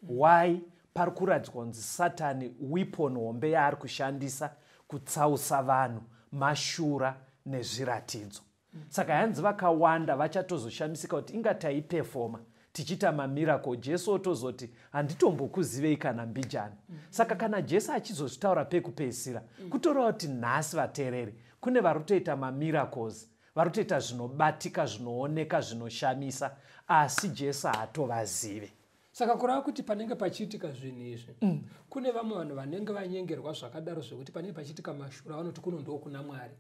Why? Pari kuratidzwa kunzi Satani weapon hombe yaari kushandisa kutsausa vanhu mashura nezviratidzo. Saka hanzi vakawanda vachatozoshamisika kuti inga taipefoma tichiita mamiracle, Jesu otozoti, "Handitombokuzivei kana mbijana." Saka kana Jesu achizozvitaura pekupedzisira, kutoreva kuti nhasi, vateereri, kune vari kutoita mamiracles, vari kutoita zvinobatika, zvinooneka, zvinoshamisa, asi Jesu haatovazive. Saka kureva kuti panenge pachiitika zvinhu izvi, kune vamwe vanhu vanenge vanyengerwa zvakadaro, zvekuti panenge pachiitika mashura vanoti kuno ndokuna Mwari,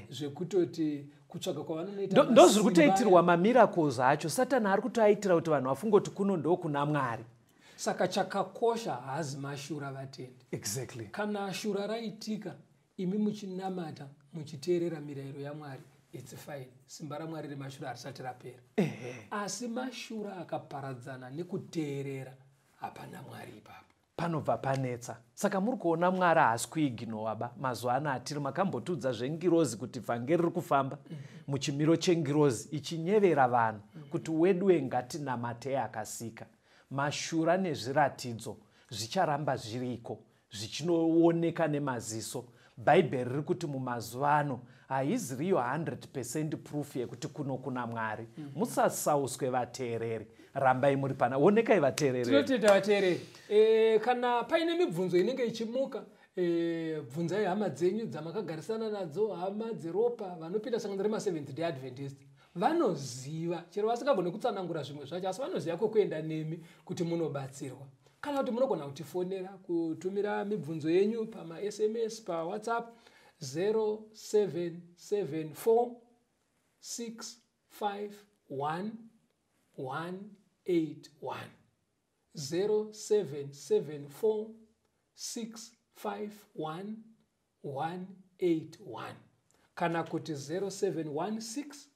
zvekutoti kutsvaga kwavanonoita Ndozviri masimba. Kutoitirwa mamiracles acho, Satani ari kutoaitira kuti vanhu vafunge kuti kuno ndokuna Mwari. Saka chakakosha haazi mashura, vatendi. Kana shura raitika, imi muchinamata, muchiteerera mirayiro yaMwari, it's fine. Simba raMwari remashura harisati rapera. Asi mashura akaparadzana nekuteerera, hapana Mwari ipapo. Panobva panetsa. Saka muri kuona, Mwari haasi kuignowa ba mazuva ano atiri. Makambotudza zvengirozi kuti vhangeri riri kufamba muchimiro chengirozi ichinyevera vanhu kuti weduwe, ngatinamatei akasika. Mashura nezviratidzo zvicharamba zviriko, zvichinooneka nemaziso. Bhaibheri riri kuti mumazuva ano haiziriyo 100% proof yekuti kuno kuna Mwari. Musasauswe, vateereri, rambai muri pana. Onekai, vateereri. Tinotenda, vateereri. Kana paine mibvunzo inenge ichimuka, bvunzai hama dzenyu dzamakagarisana nadzo, hama dzeropa vanopinda sangano remaSeventh Day Adventist. Vanoziva, chero vasingagoni kutsanangura zvimwe zvacho, asi vanoziva kwekuenda nemi kuti munobatsirwa. Kana kuti munogona kutifonera, kutumira mibvunzo yenyu pamaSMS, paWhatsApp 0774 651 181, 0774 651 181, kana kuti 0716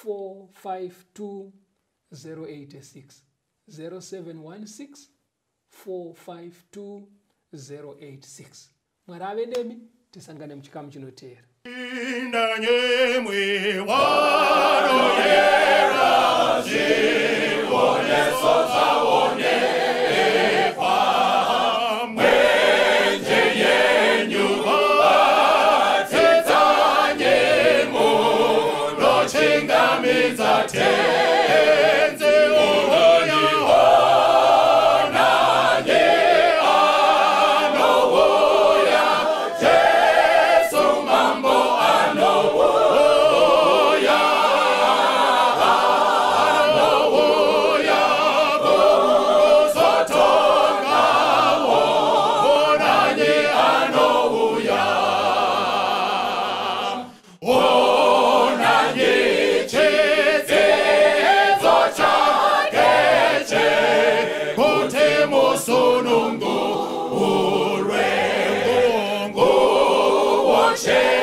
452 086, 0716 452 086. Mwari ave nemi, tisangane muchikamu chinoteera. Indanyemwe wanoyera zviponeso zvaonekwa, mwenje yenyu batidzanye, munochingamidza Tenzi uhoyi. Onanye anouya, Jesu Mambo anouya, anouya kuzotonga. Onanye anouya, onanye chidzidzo chake chekuti musunungurwe, nguo chena.